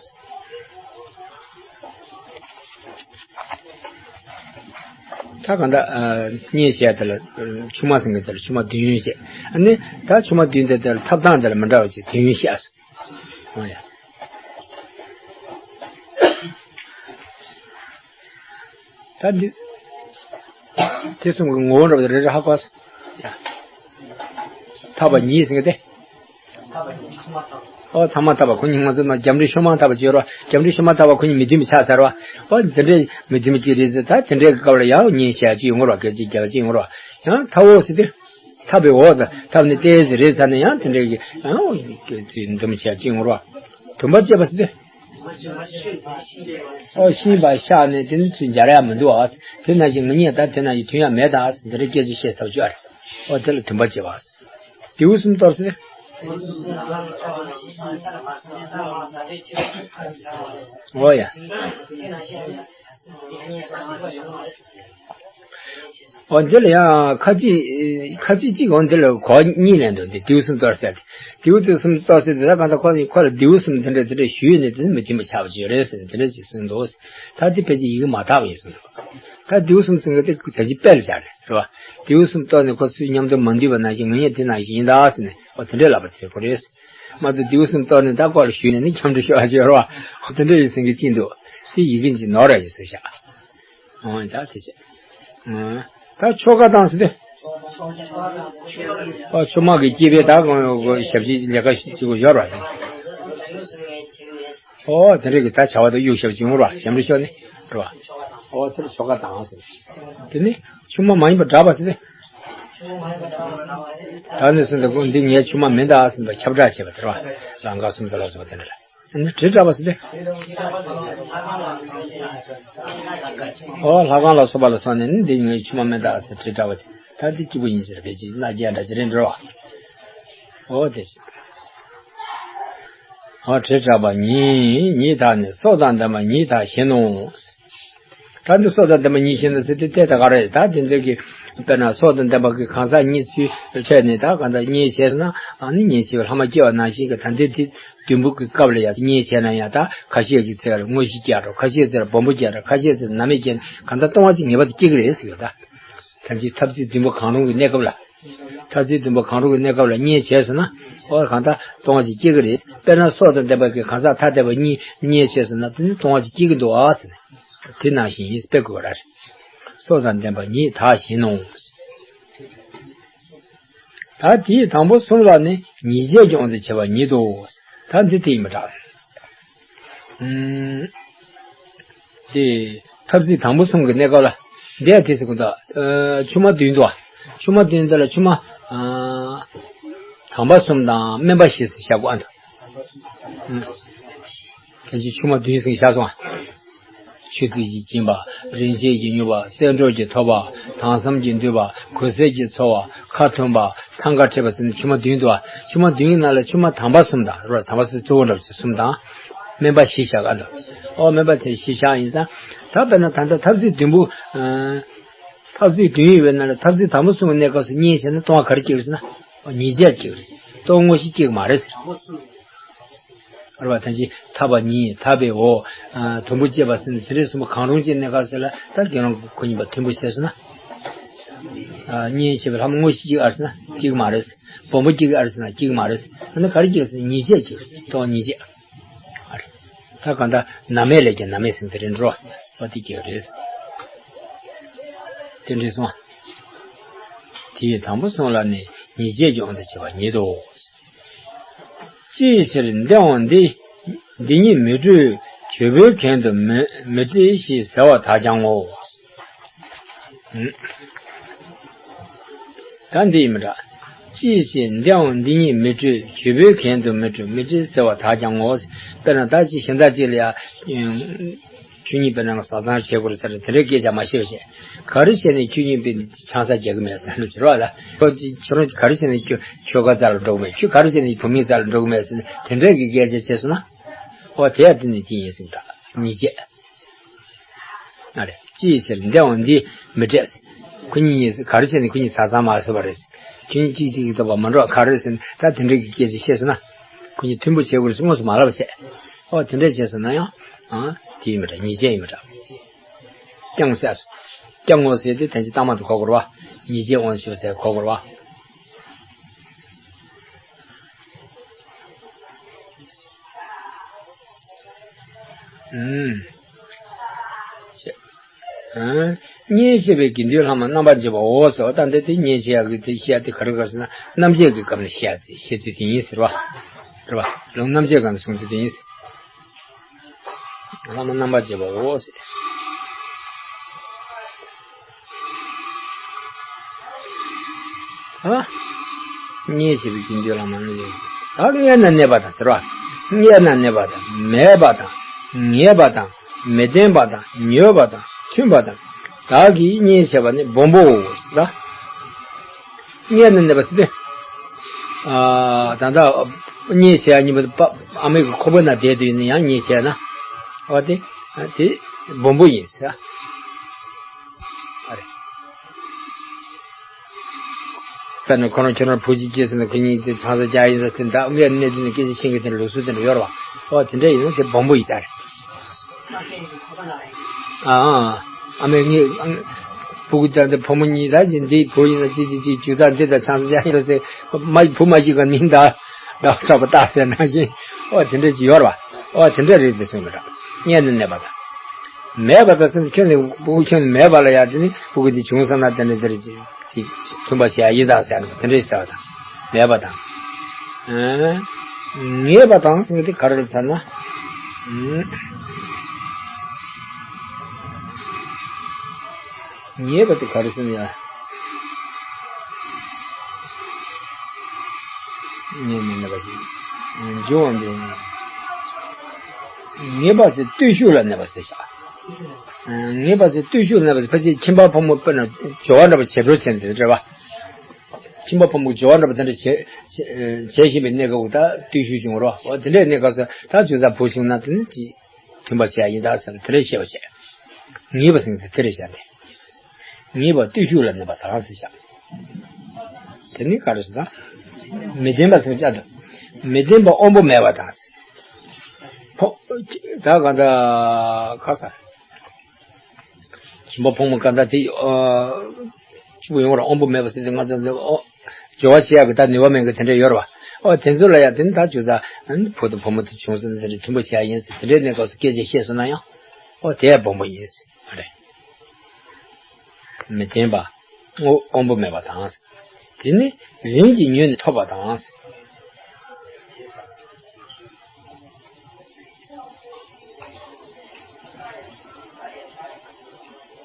ད་གང་ལྟར་ཨ་མཉེས་བྱས་དེ་ལ་ཨ་ཆུང་མ་ཟེར་མཁན་དེ་ལ་ཆུང་མ་བདུན་བྱས། ཨ་ནི་ད་ཆུང་མ་བདུན་དེ་དེ་ལ་འཐབ་སྟངས་དེ་ལ་མི་འདྲ་བ་ཅིག་བདུན་བཤད་སོང་། ཨོ་ཡ། ད་འདི་དེ་གསུམ་གྱི་ངོ་བོ་འདྲ་བ་རེ་རེ་ཧ་གོ་སོང་། ཡ། འཐབ་པ་གཉིས་ཟེར་མཁན་དེ། ཨོ་ཚང་མ་འཐབ་པ་ཁོ་གཉིས། ང་ཚོ་ན་རྒྱབ་འདྲེན་ཤོ་མང་འཐབ་པ་བྱེད་རོགས། རྒྱབ་འདྲེན་ཤོ་མང་འཐབ་པ་ཁོ་གཉིས་མི་མཐུན་པ་ཆགས་ཚར་བ། ཨོ་འདི་འདྲའི་མི་མཐུན་པ་ཅིག་རེད་ཟེར། ད་དེ་འདྲའི་སྐབས་ལ་ཡང་གཉིས་བྱས་ཅིག་ཡོང་རོགས། སྐད་ཅིག་རྒྱབ་ཅིག་ཡོང་རོགས། ཡང་འཐབ་འོག་ཟེར་དུས་འཐབ་པའི་འོག་ཏུ་འཐབ་ནས་ཏེ་ཟེར་རེད་ཚར་ནས་ཡང་དེ་འདྲའི་གི་ཡང་འདུམ་བྱས་ཅིག་ཡོང་རོགས། དུམ་པ་བཅད་པ་ཟེར་དུས། ཨོ་ཤིང་པ་བཤགས་ནས་དེ་ནི་ཚུར་འབྱར་ཡག་མི་འདུག་ཨ། དེ་ནང་བཞིན་ང་གཉིས་ད་དེ་ནང་བཞིན་མཐུན་ཡག་མེད་ད་ཟེར། འདི་འདྲའི་སྐད་ཆ་བཤད་ཚར་བཅུག་ཨ་རེད། ཨོ་དེ་ལ་དུམ་པ་བཅད་པ་ཟེར། རྡེའུ་གསུམ་གཏོར་ཟེར། འོ་ཡ། འོ་འདི་ལ་ཡང་ཁ་ཅིག་ཁ་ཅིག་ཅིག་འོ་འདི་ལ་གོ་གཉིས་ལེན་འདུག་འདི་རྡེའུ་གསུམ་གཏོར་ཟེར་ཏེ། རྡེའུ་གསུམ་གཏོར་ཟེར་ཏེ། ད་གང་ལྟར་ཁོ་ཁོ་ལ་རྡེའུ་གསུམ་དེ་འདྲ་དེ་འདྲ་ཞུས་ནས་དེ་ནི་མི་མཐུན་པ་ཆགས་པ་ཅིག་ཡོད་རེད་ཟེར་ནས་དེ་འདྲ་ཅིག་གསུངས་འདུག་ད་འདི་ཕལ་ཆེར་ཡི་གེ་མ་དག་པ་ཡིན་གསུངས་འདུག་ད་རྡེའུ་གསུམ་ཟེར་མཁན་དེ་ད་ཅི་དཔེ་ལ་སྦྱར་ནས་རེད་བ། རྡེའུ་གསུམ་གཏོར་ནས་ཁོ་ཚོས་མཉམ་དུ་མ་འདུས་པ་ནང་བཞིན་ང་གཉིས་དེ་ནང་བཞིན་ཡིན་ད་ཟེར་ནས། འོ་དེ་འདྲའི་ལབ་པ་དེ་ཁོ་རེད། མ་གཏོགས་རྡེའུ་གསུམ་གཏོར་ནས་ད་ཁོ་ལ་ཞུས་ནས་ནི་འཁྱམས་འགྲོ་ཤོག་ཨ་ཅེ་རོ། འོ་དེ་འདྲ་ཡིན་ཟེར་མཁན་ཅིག་འདུག་དེ་ཡི་གེ་ཅིག་ནོར་ར་ཡིན་ཟེར་ཤག་འོ་ད་དེ་བྱས། ཨང་། ད་ཆོ་ག་བཏང་ཟེར་དུས། ཨོ་ཆུང་མ་གི་སྐྱེས་པའི་ད་ཞབས་ཕྱི་ལས་ཀ་བྱེད་དགོས་ཡོད་ར་དེ། ཨོ་དེ་འདྲ་གི་ད་བྱ་བ་དེ་གཡུག་ཞབས་ཕྱི་ཡོང་ར་ཞབས་འདྲེན་ཤོག་ནི་ར། ཨོ་དེ་ལ་ཆོ་ག་བཏང་ཟེར། དེ་ནི་ཆུང་མ་མ་ཡིན་པར་བསྒྲགས་པ་ཟེར་ཏེ། ད་ནི་ཟེར་འདི་ཀུན་འདི་ངའི་ཆུང་མ་མིན་ད་ཟེར་བ་ཁྱབ་བསྒྲགས་བྱེད་པ་དེ་ར། ལང་ཀ་སུམ་ཚ་ལ་སོགས་པ་དེ་འདྲ་ར། ཨ་ནི་དྲིལ་བསྒྲགས་པ་ཟེར་ཏེ། ཨོ་ལྷ་ཁང་ལ་སོགས་པ་ལ་སོང་ནས་ནི་འདི་ངའི་ཆུང་མ་མིན་ད་ཟེར་དྲིལ་བསྒྲགས་པ་དེ། ད་འདི་སྐྱིད་པོ་ཡིན་ཟེར་བས་ཅིག་མནའ་སྐྱེལ་འདྲ་ཅིག་རེད་འགྲོ་བ། ཨོ་དེ་ཞིག་ཨོ་དྲིལ་བསྒྲགས་པ་ཉིད་ཉིད་དག་ནི་སྲོག་དང་ལྡན་པ་ཉིད་དག་བཞིན་ནོ། ད་འདི་སྲོག་དང་ལྡན་པ་ཉིད་བཞིན་ནོ་ཟེར་དེ་ལྟས་ད་ག་རེ་ད་དེ་འདྲ་གི་དཔེར་ན་སྲོག་དང་ལྡན་པ་གི་གང་ཟག་གཉིས་ཚུལ་འཕྲད་ནས་ད་གང་ལྟར་མཉེས་བྱས་ན་ཨ་ནི་མཉེས་བྱས་པའི་ལྷག་མ་སྐྱེ་བ་ནང་བཞིན་གི་ད་འདི་དེ་བདུན་པོ་གི་སྐབས་ལ་ཡང་མཉེས་བྱས་ན་ཡང་ད་ཁ་ཤས་ཀྱི་ཚེ་ལ་དངོས་གཞི་སྐྱེ་འགྲོ། ཁ་ཤས་ཚེ་ལ་སྦོམ་པོ་སྐྱེ་འགྲོ། ཁ་ཤས་ཚེ་ལ་ནམ་མེད་སྐྱེ་ནས་གང་ལྟར་སྟོང་པ་ཅིག་ངེས་པར་དུ་སྐྱེ་གི་རེད་ཟེར་གི་ད། ད་ཅི་ཐབས་རྩིས་བདུན་པོ་གང་རུང་གི་གནས་སྐབས་ལ། ཐབས་རྩིས་བདུན་པོ་གང་རུང་གི་གནས་སྐབས་ལ་མཉེས་བྱས་སོང་ན། ཨོ་གང་ལྟར་སྟོང་པ་ཅིག་སྐྱེ་གི་རེད། དཔེར་ན་སྲོག་དང་ལྡན་པ་གི་གང་ཟག་ཐ་དད་པ་གཉིས་མཉེས་བྱས་སོང་ན་དེ་ནི་སྟོང་པ་ཅིག་སྐྱེ་གི་འདུག་ཨ་ཟེར་ནས། དེ་ནང་བཞིན་ཡིན་དཔེ་དགོས་པ་རེད། སྲོག་དང་ལྡན་པ་ཉིད་དག་བཞིན་ནོ། ད་དེའི་དང་པོ་གསུམ་ལ་ནི་ཉེས་བྱས་ཀྱི་དབང་དུ་བྱས་པ་ཉིད་དོ། ད་འདི་དེ་ཡིན་པ་འདྲ། ཨུམ། དེ་ཐབས་རྩིས་དང་པོ་གསུམ་གྱི་གནས་སྐབས་ལ་འདས་དེ་ཟེར་གོ་ད། ཨ་ཆུང་མ་བདུན་དོ། ཆུང་མ་བདུན་དེ་ལ་ཆུང་མ་ཨ་དམ་པ་གསུམ་དང་དམན་པ་བཞི་ཟེར་བཞག་གོ་ཨ་འདུག་ཨུམ། ཁྱེད་ཀྱིས་ཆུང་མ་བདུན་ཟེར་བཞག་སོང་ཨ། ཆུ་ཚོད་ཀྱིས་བྱིན་པ། རིན་ཆེན་གྱིས་མྱུར་བ། བཙན་འཕྲོག་གིས་ཐོབ་པ། དྭངས་སམ་གྱིས་འདུས་པ། གོས་གསེར་གྱིས་ཚོར་བ། ཁ་ཐུམ་པ། ཐང་ག་འཁྲིད་པ་ཟེར་ནས་ཆུ་མ་བདུན་འདུག་བ། ཆུ་མ་བདུན་ནང་ལ་ཆུ་མ་དམ་པ་གསུམ་དང་རོ། དམ་པ་གསུམ་གཙོ་བོ་འདྲ་བ་གསུམ་དང་། སྨན་པ་བཞི་བཞག་ག་འདུག་ཨོ་སྨན་པ་དེ་བཞི་བཞག་ཡིན་ཙང་། ད་དཔེར་ན་ད་ལྟ་ཐབ་ཚིགས་བདུན་པོ། ཨ། ཐབ་ཚིགས་བདུན་ཡོད་པའི་ནང་ལ་ཐབ་ཚིགས་དང་པོ་གསུམ་གྱི་གནས་སྐབས་སུ་གཉིས་བྱས་ན་སྟོང་པ་ག་རེ་སྐྱེ་གི་རེད་ཟེར་ན། ཉིས་བརྒྱ་སྐྱེ་གི་རེད། སྟོང་དངོས་གཞི་སྐྱེ་གི་མ་རེད་ཟེར། རེད་བ། ད་ཅི་ཐར་པ་ཉིད། ཐར་པའི་འོ། ཨ། དུམ་བུ་བཅད་པ་ཟེར་ནས་དེ་འདྲའི་གསུམ་པོ་གང་རུང་གཅིག་གནས་སྐབས་སུ་ལ་ད་དེ་རང་ཁོ་གཉིས་པ་མཐུན་པོ་བྱས་སོང་ན། ཨ། གཉིས་བྱས་པའི་ལྷག་མ་དངོས་གཞི་གཅིག་ཨ་རེད་ཟེར་ན་གཅིག་མ་རེད། སྦོམ་པོ་གཅིག་ཨ་རེད་ཟེར་ན་གཅིག་མ་རེད། ད་ནི་ག་རེ་སྐྱེ་གི་ཟེར་ན་ཉིས་བརྒྱ་སྐྱེ་གི་རེད། སྟོང་ཉིས་བརྒྱ། ཨ་རེད། ད་གང་ལྟར་ནམ་ཡས་ལས་ཀྱང་ནམ་ཡས་ཟིན་ཚེ་རིང་འགྲོ་བ་དེ་སྐྱེ་རེད། དེ་འདྲའི་སོང་། དེའི་དང་པོ་སོང་ལ་ནི་ཉིས་བརྒྱས་ཀྱི་དབང་དུ་བྱས་པ་ཉིད་དོ། ཅིའི་ཕྱིར་འདི་འོང་འདི། འདི་ཉིད་མི་སྤྲོས་གྱོས་པོའི་གན་དུ་མི་མི་སྤྲད་ཞེས་ཟེར་བ་དག་ཀྱང་ངོ་། ད་འདི་ཡིན་མི་འདྲ། ཅིའི་ཕྱིར་འདི་འོང་འདི་ཉིད་མི་སྤྲོས་གྱོས་པོའི་གན་དུ་མི་སྤྲོད་མི་སྤྲད་ཟེར་བ་དག་ཀྱང་ངོ་། དཔེར་ན་ད་ཅི་གཞན་དག་ཅིག་ལ་ཡ། ཁྱོད་གཉིས་དཔེར་ན་བཟའ་ཚང་བྱེད་དགོས་རེད་ཟེར་དེ་འདྲའི་སྐད་ཆ་མ་བཤད་པ་བྱས། ག་རེ་བྱས་ནས་ཁྱོད་གཉིས་དཔེ་ཆང་ས་རྒྱག་གི་མེད་ཟེར་ནས་བྱེད་རོགས་ལ། ཁྱོད་ཁྱོད་རང་ག་རེ་བྱས་ནས་ཁྱོད་ཁྱོད་ཁ་རྩ་ལ་འགྲོ་གི་མེད། ཁྱོད་ག་རེ་བྱས་ནས་བུ་མོའི་རྩ་ལ་འགྲོ་གི་མེད་ཟེར་ནས་དེ་འདྲའི་གི་སྐད་ཆ་བྱས་སོང་ན། ཨོ་དེ་ཡང་དེ་ནི་དེ་ཡིན་ཟེར་འདྲ། ཉིས་བརྒྱ། ཨ་རེ། ཅིའི་ཕྱིར་འདི་འོང་འདི་མི་སྤྲད། ཁོ་གཉིས་གཉིས་ག་རེ་བྱས་ནས་ཁོ་གཉིས་བཟའ་ཚང་མ་བཟོས་པ་རེད། ཁྱོད་གཉིས་གཅིག་གཅིག་གིས་ཐོབ་པ་མ་འགྲོ་ག་རེ་ཟེར་ནས་ད་དེ་འདྲའི་གི་སྐད་ཆ་བཤད་སོང་ན། ཁོ་གཉིས་མཐུན་པོ་བྱེད་དགོས་རེད་ཟེར་དངོས་སུ་མ་ལབ་པ་བྱས། ཨོ་དེ་འདྲ་བྱས་སོང་ན་ཡང་། ཨ། དེ་ཡིན་མི་འདྲ། ཉིས་བརྒྱ་ཡིན་མི་འདྲ། ཀྱང་ཟེར། ཀྱང་ངོ་ཟེར་དེ་དོན་གྱི་རྟགས་མ་དེ་གོ་དགོས་རེད་བ། ཉིས་བརྒྱའི་དབང་དུ་བྱས་གོ་དགོས་རེད་བ། ཨུམ། ཨུམ། གཉེན་བཤད་པའི་དགེ་འདུན་ལྷག་མ་རྣམ་པར་འབྱེད་པའོ་ཟེར་བ་ད་འདི་དེ་གཉེན་བཤད་ཡག་གི་དེ་བཤད་དེ་ག་རེ་ག་རེ་ཟེར་ན་རྣམ་འབྱེད་ཀྱི་སྐབས་ནས་བཤད་དེ་བཤད་དུས་དེ་ཡིན་ཟེར་བ། རེད་བ། ལུང་རྣམ་འབྱེད་སྐབས་ནས་གསུངས་དུས་དེ་ཡིན་ཟེར། ལྷག་མ་རྣམ་པར་འབྱེད་པའོ་ཟེར། ཨ། གཉེན་བཤད་པའི་དགེ་འདུན་ལྷག་མ་རྣམ་འབྱེད། ད་མངལ་ན་གནས་པ་དང་ཟེར་བ། མངལ་ན་གནས་པ་དང་མེད་པ་དང་ངེས་པ་དང་མི་ལྡན་པ་དང་ཉོས་པ་དང་མཐུན་པ་དང་བདག་གིས་གཉེན་བྱས་པ་ནི་སྦོམ་པོའོ་ཟེར་ད། མངལ་ན་གནས་པ་ཟེར་ཏེ། ཨ། ད་ལྟ་གཉེན་བྱས་ཡ་གཉིས་པ་ཨ་མའི་གི་ཁོག་པའི་ནང་བསྡད་དུས་ནི་ཡང་གཉེན་བྱས་ན། ཨ་དེ་དེ་སྦོམ་པོ་ཡིན་ཟེར། ཨ་རེ། དཔེར་ན་ཁོ་རང་ཁྱོད་རང་བུ་གཅིག་སྐྱེས་སོང་ན་ཁོ་གཉིས་དེ་ཆང་ས་རྒྱག་ཡིན་ཟེར་ཟེར་ད་མངལ་གནས་དུས་ནི་སྐད་ཆ་ཤེས་མཁན་དེ་ལུགས་སྲོལ་དེ་འདྲ་ཡོད་རེད་བ། ཨོ་དེ་འདྲ་ཡིན་ན་དེ་སྦོམ་པོ་ཡིན་ས་རེད། ཨ་ཨ་ཨ་མས་ངའི་ཨ་ཕྲུ་གུ་དང་དེ་བུ་མོ་གཉིས་ད་ཅི་འདི་བུ་ཡིན་ན་ཅི་ཅི་ཅི་ཇུས་ད་འདི་ད་ཆང་ས་རྒྱག་ཡིན་ཟེར་མ་བུ་མ་གཅིག་ག་མིན་ད་ད་གྲགས་པ་ལྟ་ཟེར་ནང་བཞིན་ཨོ་དེ་འདྲ་ཅི་ཡོད་རེད་བ། ཨོ་དེ་འདྲ་རེད་དེ་གསུངས་པ་འདྲ། མངལ་ན་གནས་པ་དང་། མེད་པ་དང་ཟེར་ན་ཁྱོད་ནི་ཕྲུ་གུ་ཁྱོད་ནི་མེད་པ་ལ་ཡ་དེ་ནི་ཕྲུ་གུ་དེ་བྱུང་སོང་ན་དེ་འདྲ་དེ་རེད་ཅི། ཅིག་མཐུན་པ་བྱེད་ཡ་ཡིན་ད་ཟེར་ནས་དེ་འདྲའི་ཟེར་བ་དང་མེད་པ་དང་། ཨ། ངེས་པ་དང་ཟེར་དེ་ག་རེ་ཟེར་ན། ཨ། ངེས་པ་དེ་ག་རེ་ཟེར་ན་ཡ། ངེས་མི་ནུས་པ་ཞིག་འབྱུང་བ་འདི། ངེས་པ་ཟེར་བརྟུལ་ཞུགས་ལ་གནས་པ་ཟེར་བྱ། ངེས་པ་ཟེར་བརྟུལ་ཞུགས་ལ་གནས་པ་ཟེར་ཕལ་ཆེར་ཁྱིམ་པ་ཕོ་མོ་དཔེར་ན་སྦྱོར་བ་འདྲ་པོ་བྱེད་འགྲོ་བྱེད་འདི་རེད་བ། ཁྱིམ་པ་ཕོ་མོ་སྦྱོར་བ་འདྲ་པོ་དེ་འདྲ་བྱེད་བྱེད་བྱེད་བཞིན་པའི་གནས་སྐབས་ད་བརྟུལ་ཞུགས་བྱུང་རོགས་འོ་དེ་འདྲའི་གནས་སྐབས་སུ་ད་ཇོ་བཟའ་བུ་བྱུང་ན་དེ་ནི་ཅི་མཐུན་པ་བྱེད་ཡ་ཡིན་ད་ཟེར་དེ་འདྲའི་བཤད་པ་བྱས། ངེས་པ་ཟེར་དེ་དེ་རེད་བྱ་སྟེ། ངེས་པ་བརྟུལ་ཞུགས་ལ་གནས་པ་དང་ཟེར་བྱ། དེ་ནི་ག་རེ་ཟེར་ན། མི་ལྡན་པ་ཟེར་བྱ་དང་། མི་ལྡན་པ་དབང་པོ་མེད་པ་དང་ཟེར། ཕོ། ད་ག་ད་ག་ས། ཁྱིམ་པ་ཕོ་མོ་ག་ད་དེ་ཨ། གཅིག་པུ་ཡོང་བར་དབང་པོ་མེད་པ་ཟེར་ཏེ་ང་ཚོ་འདི་ཨོ། སྦྱོར་བ་བྱེད་ཡག་གི་ད་ནུས་པ་མེད་མཁན་དེ་འདྲ་ཡོད་རེད་བ། ཨོ་དེ་ཚོ་ལ་ཡང་དེ་ནི་ད་ཇོ་བཟའ་བུ་དང་བུ་མོ་དེ་བྱུང་སོང་ན་དེ་འདྲ་མཐུན་པོ་བྱེད་ཡག་ཡིན་ཟེར་དེ་འདྲའི་གནས་སྐབས་སུ་སྐད་ཆ་བཤད་སོང་ན་ཡང་། ཨོ་དེ་ཡང་སྦོམ་པོ་ཡིན་ཟེར་མ་རེད། མི་ལྡན་པ། དབང་པོ་མེད་པ་དང་། དེ་ནི་རིན་གྱིས་ཉོས་ནས་ཐོབ་པ་དང་།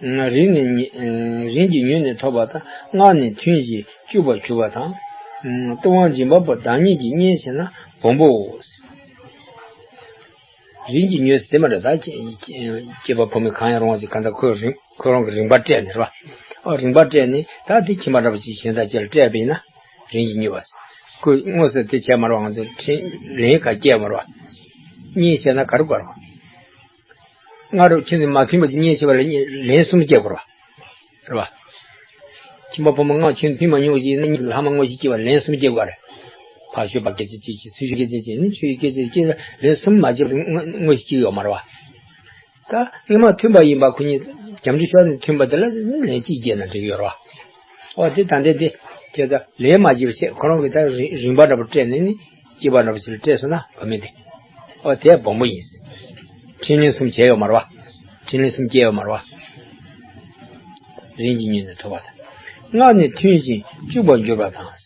རིན་ནི་ཉི། རིན་གྱིས་ཉོས་ནས་ཐོབ་པ་དང་སྔགས་ནི་ཐུན་གྱིས་བཅུག་པར་གྱུར་པ་དང་། ལྟུང་བ་འབྱིན་པ་པོ་བདག་ཉིད་ཀྱིས་གཉེན་བྱས་ན་སྦོམ་པོའོ། རིམ་གྱིས་མྱོས་ཟེར་དེ་མ་རེད། ད་སྐྱེས་པ་ཕོ་མོ་གང་ཡང་རུང་བ་ཞིག་གང་ལྟར་ཁོས་རིམ་ཁོ་རང་གི་རིམ་པ་སྤྲད་ནས་རེད་བ། ཨོ་རིམ་པ་སྤྲད་ནས་ད་དེ་ཁྱིམ་པ་འདྲ་པོ་ཅིག་གཞན་དག་ཅིག་ལ་སྤྲད་པ་ཡིན་ན་རིམ་གྱིས་མྱོས་པ། ཁོས་དངོས་སུ་དེ་བྱས་མ་རེད་བ། ང་ཚོས་འཕྲིན་ལན་ག་སྐྱེལ་མ་རེད་བ། གཉིས་བྱས་ན་ག་རེ་དགོས་རེད་བ། སྔ་དྲོ་ཁྱོད་ཚོས་མ་མཐུན་པ་ཅིག་གཉིས་བྱས་པ་ལ་གཉིས་ལན་གསུམ་སྐྱེལ་དགོས་རེད་བ། རེད་བ། ཁྱིམ་པ་ཕོ་མོ་སྔ་ཁྱོད་མཐུན་མ་མྱོང་བ་ཅིག་ཡིན་ན་གཉིས་ལྷག་མ་དངོས་གཞི་སྐྱེལ་བ་ལན་གསུམ་སྐྱེལ་དགོས་རེད། ཕར་ཤོད་པ་སྐད་ཆ་གཅིག་གཅིག་ཚུར་ཤོད་སྐད་ཆ་གཅིག་ནི་ཚུར་ཤོད་སྐད་ཆ་གཅིག་ལན་གསུམ་མ་བྱས་པ་དངོས་གཞི་གཅིག་ཡོད་མ་རེད་བ། ད་སྔོན་མ་མཐུན་པ་ཡིན་པ་ཁོ་གཉིས་རྒྱབ་འགྲེལ་ཤོར་ནས་མཐུན་པ་དེ་ལ་ལན་གཅིག་སྐྱེལ་ན་འགྲིག་གི་ཡོད་རེད་བ། ཨོ་དེ་ད་ལྟའི་དེ་ཁྱེད་ཚོ་ལན་མ་བྱས་པ་བྱས་ཁོ་རང་གིས་ད་རིམ་རིམ་པ་འདྲ་པོ་སྤྲད་ནས་ནི་སྐྱེས་པ་འདྲ་པོ་ཞིག་ལ་སྤྲད་སོང་ན་བུད་མེད་དེ། ཨོ་དེ་སྦོམ་པོ་ཡིན། འཕྲིན་ལན་གསུམ་བྱས་ཡོད་མ་རེད་བ། འཕྲིན་ལན་གསུམ་སྐྱེལ་ཡོད་མ་རེད་བ། རིམ་གྱིས་མྱོས་ནས་ཐོབ་པ་དང་། སྔར་ནས་མཐུན་ཞིང་སྐྱུག་པར་འགྱུར་བ་དང་།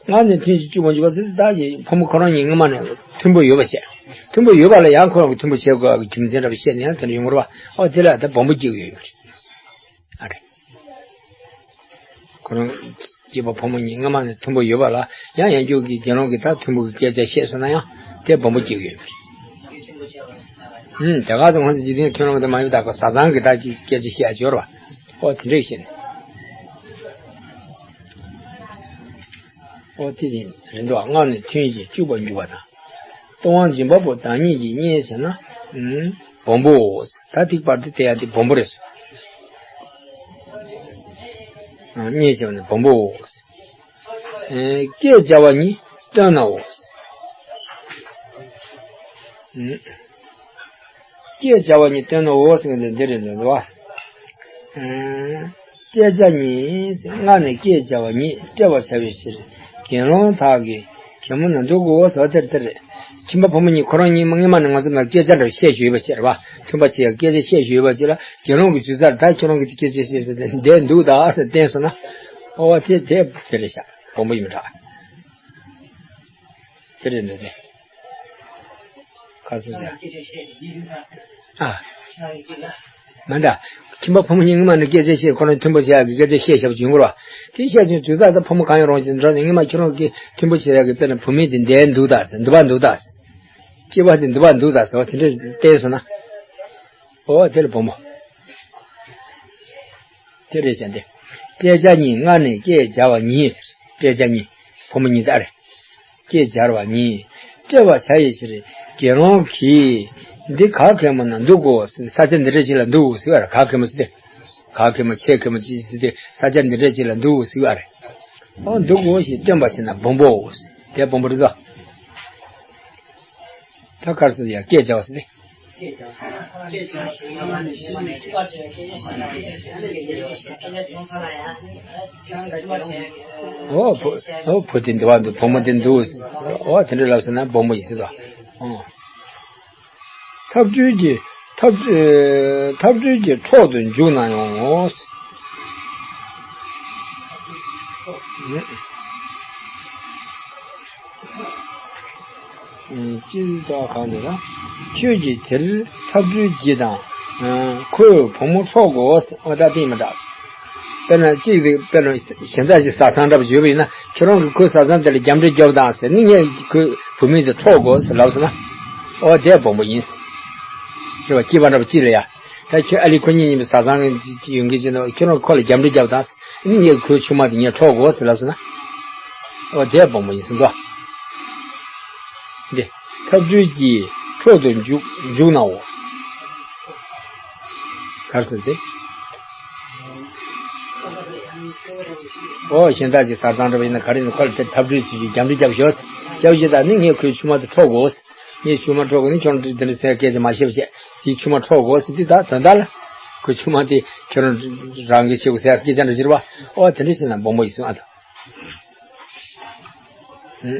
སྔར་ནས་མཐུན་ཞིང་སྐྱུག་པར་འགྱུར་བ་ཟེར་དེ་ད་ཀྱི་ཕོ་མོ་ཁོ་རང་གཉིས་སྔོན་མ་ནས་མཐུན་པོ་ཡོད་པ་བཤད། མཐུན་པོ་ཡོད་པ་ལ་ཡང་ཁོ་རང་གིས་མཐུན་པོ་བྱེད་དགོས་པའི་རྒྱུ་མཚན་འདྲ་པོ་བཤད་ནས་ཡང་དེ་འདྲ་ཡོང་གི་རེད་བ། ཨོ་དེ་ལ་ད་སྦོམ་པོ་སྐྱེ་གི་ཡོད་ཡོད་རེད། ཨ་རེད། ཁོ་རང་སྐྱེས་པ་ཕོ་མོ་གཉིས་སྔ་མ་ནས་མཐུན་པོ་ཡོད་པ་ལ་ཡང་ཡང་བསྐྱར་གྱི་དགེ་སློང་གིས་ད་མཐུན་པོ་གི་སྐད་ཆ་བཤད་སོང་ན་ཡང་དེ་སྦོམ་པོ་སྐྱེ་གི་ཡོད་པ་རེད། ཨུམ་དེ་ག་ཚོད་ང་ཚོ་འཇིག་རྟེན་ཁྱོད་རང་གི་དེ་མ་ཡོད་ད་ཁོ་བཟའ་ཚང་གི་ད་ཅིག་སྐད་ཆ་བཤད་ཡ་འབྱོར་བ། ཨོ་དེ་འདྲས་བཤད་ནས། ཨོ་དེ་རིང་རིང་དུ་སྔར་ནས་མཐུན་ཞིང་སྐྱུག་པར་འགྱུར་བ་དང་། ལྟོ་བ་འབྱིན་པ་པོ་བདག་ཉིད་ཀྱིས་བརྙས་བྱས་ན། ཨུམ། སྦོམ་པོའོ། ད་ཐིག་བར་དུ་དེ་ཡང་དེ་སྦོམ་པོ་རེད། ཨ་བརྙས་བྱས་པ་ནི་སྦོམ་པོའོ། ཨེ་སྐད་སྦྱར་བ་ཉིད་སྟོན་ནའོ། ཨུམ། སྐད་སྦྱར་བ་ཉིད་སྟོན་ནའོ་ཟེར་མཁན་དེ་འདི་རེད་འདུག་བ། ཨེ། བསྐྲད་བྱ་ཉིད། སྔར་ནས་སྐད་སྦྱར་བ་ཉིད་བསྐྲད་པར་བྱ་བའི་ཕྱིར། དགེ་སློང་དག་གིས་གད་མོ་ན་འདུག་གོ་ཟེར་བ་དེར་དེ་རེད། ཁྱིམ་པ་ཕོ་མོ་གཉིས་ཁོ་རང་གཉིས་མ་སྔོན་མ་ནས་ང་ཚོ་ལ་སྐད་ཆ་འདྲ་བཤད་ཞུས་པ་ཕྱིར་བ། མཐུན་པ་བྱེད་ཡ་སྐད་ཆ་བཤད་ཞུས་པ་ཕྱིར་ལ་དགེ་སློང་གིས་ཇི་ལྟར་ད་ཁྱོད་རང་གིས་སྐད་ཆ་བཤད་ཟེར་ཏེ་བསྡད་འདུག་ད་ཟེར་བསྟན་སོང་ན། ཨོ་དེ་དེ་དེ་རེད་ཤག་སྦོམ་པོ་ཡིན་པ་འདྲ། དེ་རེད་འདུག་དེ། ཁ་སང་ཟེར། ཨ། མ་འདྲ། ཁྱིམ་པ་ཕོ་མོ་གཉིས་སྔོན་མ་ནས་སྐད་ཆ་བཤད་ཁོ་རང་མཐུན་པོ་བྱེད་ཡག་གི་སྐད་ཆ་བཤད་བཞག་པ་བྱུང་གི་རེད་བ། དེ་བཤད་བྱུང་དུས་ཙག་ཙག་ཕོ་མོ་གང་ཡང་རུང་ཅིག་འགྲོ་ནས་སྔོན་མ་ཁྱོད་རང་གིས་མཐུན་པོ་བྱེད་ཡག་གི་དཔེར་ན་བུད་མེད་དེ་འདས་འདུག་ད་འདུག་པ་འདུག་ད། སྐྱེས་པ་དེ་འདུག་པ་འདུག་ད་ཟེར་བ་དེ་འདྲ་བསྟན་སོང་ན། ཨོ་དེ་ལ་སྦོམ་པོ། དེ་རེད་བྱ་འདི། བསྐྲད་བྱ་ཉིད། སྔར་ནས་སྐད་སྦྱར་བ་ཉིད། བསྐྲད་བྱ་ཉིད། ཕོ་མོ་གཉིས་ད་རེད། སྐད་སྦྱར་བ་ཉིད། བསྐྲད་པར་བྱ་བའི་ཕྱིར། དགེ་སློང་གིས། འདི་ག་གེ་མོ་ན་འདུག་གོ། ས་ཆ་འདི་འདྲ་ཞིག་ལ་འདུག་ཟེར་བ་རེད། ག་གེ་མོ་ཟེར་ཏེ། ག་གེ་མོ་ཆེ་གེ་མོ་ཅི་ཟེར་ཏེ་ས་ཆ་འདི་འདྲ་ཞིག་ལ་འདུག་ཟེར་བ་རེད། ཨོ་འདུག་གོ་ཞེས་སྟོན་པར་བྱེད་ན་སྦོམ་པོའོ། དེ་སྦོམ་པོ་རེད་དོ། ད་གར་སོང་ཡ་སྐད་བྱ་བ་ཟེར་ཏེ། ཨོ་བུ་ཨོ་བུ་དེ་འདི་བ་འདུག་བུ་མོ་དེ་འདུག་ཨོ་དེ་འདྲ་ལབ་སོང་ན་སྦོམ་པོ་ཡིན་ཟེར་དོ། ཨོ། ཐབས་འཕྲུལ་གྱི་ཐབས་ཨེ་ཐབས་འཕྲུལ་གྱི་འཕྲོག་ཏུ་འཇུག་ན་ཡང་ངོ་། ཨེ་ཅི་ལྟ་གང་འདི་ལ། ཁྱོད་ཀྱིས་དེར་ཐབས་འཕྲུལ་གྱིས་དང་། ཨེ་ཁོས་བུ་མོ་འཕྲོག་དགོས། ཨོ་ད་དེ་མི་འདྲ། དཔེར་ན་གཅིག་དེ་དཔེར་ན་གཞན་དག་ཅིག་བཟའ་ཚང་འདྲ་པོ་ཡོད་པ་ཡིན་ན་ཁྱོད་རང་གིས་ཁོའི་བཟའ་ཚང་དེ་ལ་རྒྱབ་འདྲེ་རྒྱོབ་དང་ཟེར་ནི་ངས་ཁོའི་བུད་མེད་དེ་འཕྲོག་དགོས་ཟེར་ལབ་སོང་ན། ཨོ་དེ་སྦོམ་པོ་ཡིན། རེད་བ། སྐྱེས་པ་འདྲ་པོ་གཅིག་ལ་ཡ། ད་ཁྱོད་ཨ་ལི་ཁོ་གཉིས་གཉིས་པོ་བཟའ་ཚང་གི་ཡོང་གི་ཅི་ན་ཁྱོད་རང་ཁོ་ལ་རྒྱབ་འདྲེ་རྒྱབ་དང་། ཨ་ནི་ངས་ཁོའི་ཆུང་མ་དེ་ངས་འཕྲོག་དགོས་ཟེར་ལབ་སོང་ན། ཨོ་དེ་སྦོམ་པོ་ཡིན་སོང་དོ། འདི། ཐབས་འཕྲུལ་གྱིས་འཕྲོག་ཏུ་འཇུག་འཇུག་ནའོ། གར་སོང་སྟེ། ཨོ་གཞན་དག་ཅིག་བཟའ་ཚང་འདྲ་པོ་ཡིན་ན་ག་རེ་ཡིན་ན་ཁོ་ལ་དེ་ཐབས་འཕྲུལ་ཅིག་གིས་རྒྱབ་འདྲེ་རྒྱབ་ཤོག་རྒྱབ་ཤོག་ད་ནི་ངས་ཁོའི་ཆུང་མ་དེ་འཕྲོག་དགོས། ངས་ཆུང་མ་འཕྲོག་གི་ནི་ཁྱོད་རང་འདི་འདྲ་ཟེར་སྐད་ཆ་མ་བཤད་པ་བྱས། དེའི་ཆུང་མ་འཕྲོག་དགོས་ཟེར་དུས་ད་དོན་དག་ལ། ཁོའི་ཆུང་མ་དེ་ཁྱོད་རང་རང་གིས་བྱེད་དགོས་ཟེར་སྐད་ཆ་འདྲ་ཟེར་བ། ཨོ་དེ་འདྲ་ཟེར་ན་སྦོམ་པོ་ཡིན་སོང་ཨ་ད། ཨུ།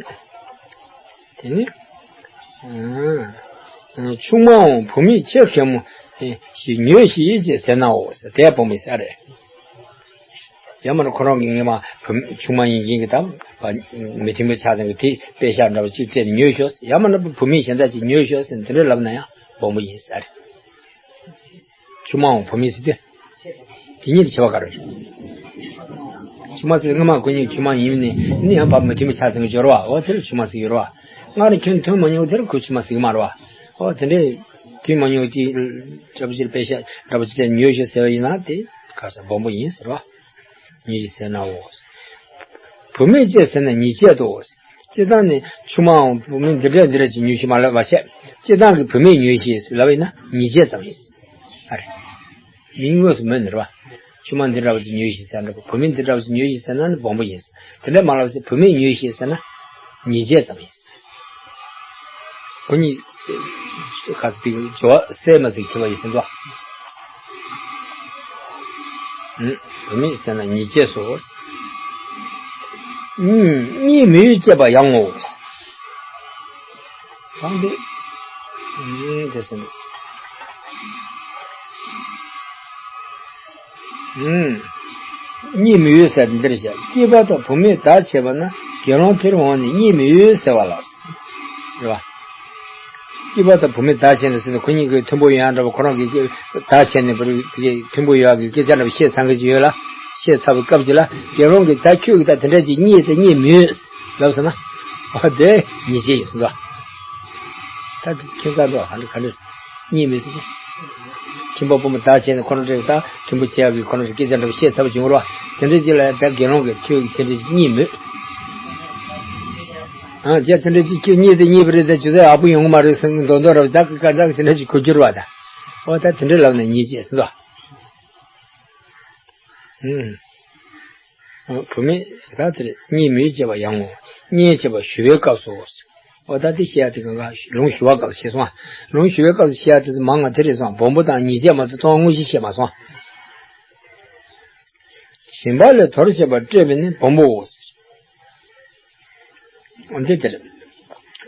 དེ་ནི། ཨུ། ཆུང་མའང་བུད་མེད་ཆེ་གེ་མོ་ཞིག་ཉོས་ཤིག་ཅེས་ཟེར་ནའོ་ཟེར་དེ་སྦོམ་པོ་ཡིན་ས་རེད། ཡང་མིན་ན་ཁོ་རང་གི་སྔོན་མ་བུ་ཆུང་མ་ཡིན་མཁན་གྱི་ད་མི་མཐུན་པའི་ཆ་ཚང་གི་དེ་དཔེ་ཤག་འདྲ་བ་གཅིག་སྤྲད་ནས་ཉོས་ཤོག་ཡང་མིན་ན་བུད་མེད་གཞན་དག་ཅིག་ཉོས་ཤོག་ཟེར་འདི་འདྲ་ལབ་ན་ཡང་སྦོམ་པོ་ཡིན་ས་རེད། ཆུང་མའང་བུད་མེད་ཟེར་དུས། དེ་གཉིས་ལ་ཁྱད་པར་ག་རེ་ཡོད། ཆུང་མ་ཟེར་སྔོན་མ་ཁོ་གཉིས་ཆུང་མ་ཡིན་ནས་ནི་ཡང་བབ་མི་མཐུན་པའི་ཆ་ཚང་གི་སྦྱོར་བ་འོ་དེ་ལ་ཆུང་མ་ཟེར་ཡོད་རེད་བ། སྔར་ཁྱོད་ཐོན་མ་མྱོང་དེར་ཁོས་ཕྱི་མ་ཟིག་མ་རེད་བ། ཨོ་དེ་འདྲའི་ཐོན་མ་མྱོང་ཅིག་འདྲ་པོ་ཅིག་དཔེ་ཤ་འདྲ་པོ་ཅིག་ལ་ཉོས་ཤིག་ཟེར་བ་ཡིན་ན་དེ་ག་ས་སྦོམ་པོ་ཡིན་ཟེར་བ། ཉོས་ཤིག་ཟེར་ནའོ། བུད་མེད་བཅས་ཟེར་ན་ཉེས་བྱས་དོ། སྤྱིར་བཏང་ནི་ཆུང་མའམ་བུད་མེད་འདི་འདྲ་འདི་འདྲ་ཅིག་ཉོས་ཤིག་མ་ལབ་པ་བྱས། སྤྱིར་བཏང་གི་བུད་མེད་ཉོས་ཤིག་ལབ་ཡིན་ན་ཉེས་བྱས་ཙམ་ཡིན། ཨ་རེ། མིང་དངོས་སུ་མེད་ནི་རེད་བ། ཆུང་མ་འདི་འདྲ་བ་ཅིག་ཉོས་ཤིག་ཟེར་འདྲ་པོ། བུད་མེད་འདི་འདྲ་བ་ཅིག་ཉོས་ཤིག་ཟེར་ན་ནི་སྦོམ་པོ་ཡིན། དེ་འདྲ་མ་ལབ་ཟེར། བུད་མེད་ཉོས་ཤིག་ཟེར་ན་ཉེས་བྱས་ཙམ་ཡིན། ཁོ་གཉིས་ཁ་སྤི་སྦྱོར་བ་གསལ་མ་ཟིག་བྱེད་པ་ཡིན་ཟེར་འདུག་ཨ། བུད་མེད་ཟེར་ན་ཉེས་བྱས་སོ། གཉིས་གཉིས་མི་ཡོད་ཅེས་པ་ཡང་ངོ་། གང་དེ། ཨུམ། དེ་ཟེར་ན། ཨུམ། གཉིས་མི་ཡོད་ཟེར་འདིར་བཞག་སྐྱེས་པ་དང་བུད་མེད་བདག་བྱས་པ་ན་དགེ་སློང་དེར་འོངས་ནས་གཉིས་མི་ཡོད་ཟེར་བ་ལགས། རེད་བ། སྐྱེས་པ་དང་བུད་མེད་བདག་བྱས་ནས་ཟེར་ན་ཁོ་གཉིས་ཀྱི་མཐུན་པོ་ཡོད་ཡ་འདྲ་བ། ཁོ་རང་གི་བདག་བྱས་ནས་བུ་རིགས་དེ་གའི་མཐུན་པོ་ཡོད་ཡ་གི་སྐད་ཆ་འདྲ་བ་བཤད་ཚར་གི་ཅིག་ཡོད་ལ། བཤད་ཚར་བའི་སྐབས་ཅིག་ལ་དགེ་སློང་གིས་ད་ཁྱོད་ཀྱིས་ད་དེ་འདྲ་ཅིག་གཉིས་ཟེར་གཉིས་མི་ཡོད་ལབ་ཟེར་ན། ཨ་དེ་ཉེས་བྱས་ཡིན་ཟེར་འདུག་ད་དེ་ཁྱོད་ཚ་འདུག་ག་འདྲ་ག་འདྲ། གཉིས་མི་སྲིད། ཁྱིམ་པ་ཕོ་མོ་བདག་བྱས་ནས་ཁོ་རང་འདྲ་ད་མཐུན་པོ་བྱེད་ཡག་གི་ཁོ་རང་སྐད་ཆ་འདྲ་བཤད་ཚར་བ་བྱུང་རོགས། དེ་འདྲ་ཅིག་ལ་ད་དགེ་སློང་གིས་ཁྱོད་ཀྱིས་དེ་འདྲ་ཅིག་གཉིས་མོད། ཨ་ཅག་དེ་འདྲ་ཅིག་ཁྱོད་གཉིས་དེ་གཉིས་པ་རེད། ད་ཇུ་ས་ཡག་པོ་ཡོང་གི་མ་རེད་ཟེར་མདོག་མདོག་ར་བ་ད་གི་ག་ད་གི་དེ་འདྲ་ཅིག་གོ་རྒྱུ་ར་བ་ད། ཨོ་ད་དེ་འདྲ་ལབ་ན་ཉེས་བྱས་ཟེར་འདུག་ཨ། བུད་མེད་ད་དེར་གཉིས་མོད་ཅེས་པ་ཡང་ངོ་། གཉིས་ཅེས་པ་ཞུ་བའི་སྐབས་སུ། ཨོ་ད་དེ་བཤད་ཡ་དེ་གང་ག་ལུང་ཞུ་བ་སྐབས་སུ་བཤད་སོང་ང་། ལུང་ཞུ་བའི་སྐབས་སུ་བཤད་ཡ་དེ་ཚོ་མང་ང་དེ་རེད་སོང་ང་། སྦོམ་པོ་དང་ཉེས་བྱས་མ་གཏོགས་སྟོང་པ་དངོས་གཞི་བཤད་མ་སོང་ང་། སྦྱིན་པ་ལས་དོར་བྱེད་པ་སྤྲད་པས་ནི་སྦོམ་པོའོ། འདི་ལྟར།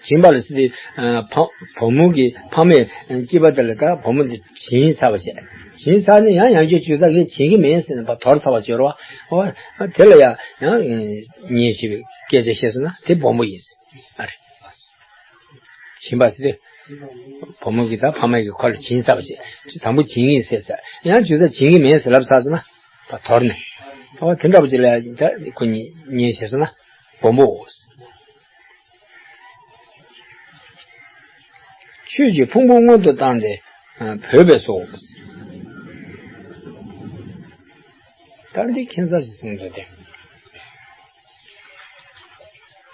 སྦྱིན་པ་ལ་སྲིད་དེ། ཕ་བུ་མོ་གི་ཕ་མས་སྐྱེས་པ་དེ་ལ་ད་བུ་མོ་འདི་བྱིན་ཚར་བ་བྱས། བྱིན་ཚར་ནས་ཡང་ཡང་བསྐྱར་ཇུ་ས་ངས་བྱིན་གྱི་མིན་ཟེར་ནས་ཕར་དོར་ཚར་བ་བྱས་རོ། ཨོ། དེ་ལ་ཡང་ཡང་ཉེས་བྱས་པའི་སྐད་ཆ་བཤད་སོང་ན་དེ་སྦོམ་པོ་ཡིན། ཨ་རེ། བྱིན་པ་ཟེར་དུས། བུ་མོ་གིས་ད་ཕ་མ་གིས་ཁོ་ལ་བྱིན་ཚར་བ་བྱས། དང་པོ་བྱིན་གྱི་ཟེར་ཚར། ཡང་ཇུ་ས་བྱིན་གྱི་མིན་ཟེར་ལབ་ཚར་སོང་ན། ད་དོར་ནས། ཨོ་དེ་འདྲ་པོ་ཅིག་ལ་ད་ཁོ་གཉིས་ཉེས་བྱས་སོང་ན་སྦོམ་པོའོ། ཆོས་ཀྱི་ཕུང་པོ་སྔོན་དུ་བཏང་སྟེ་བོས་པས་སོ། ད་འདི་ཁྱད་མཚར་ཞིག་གསུངས་འདུག་སྟེ།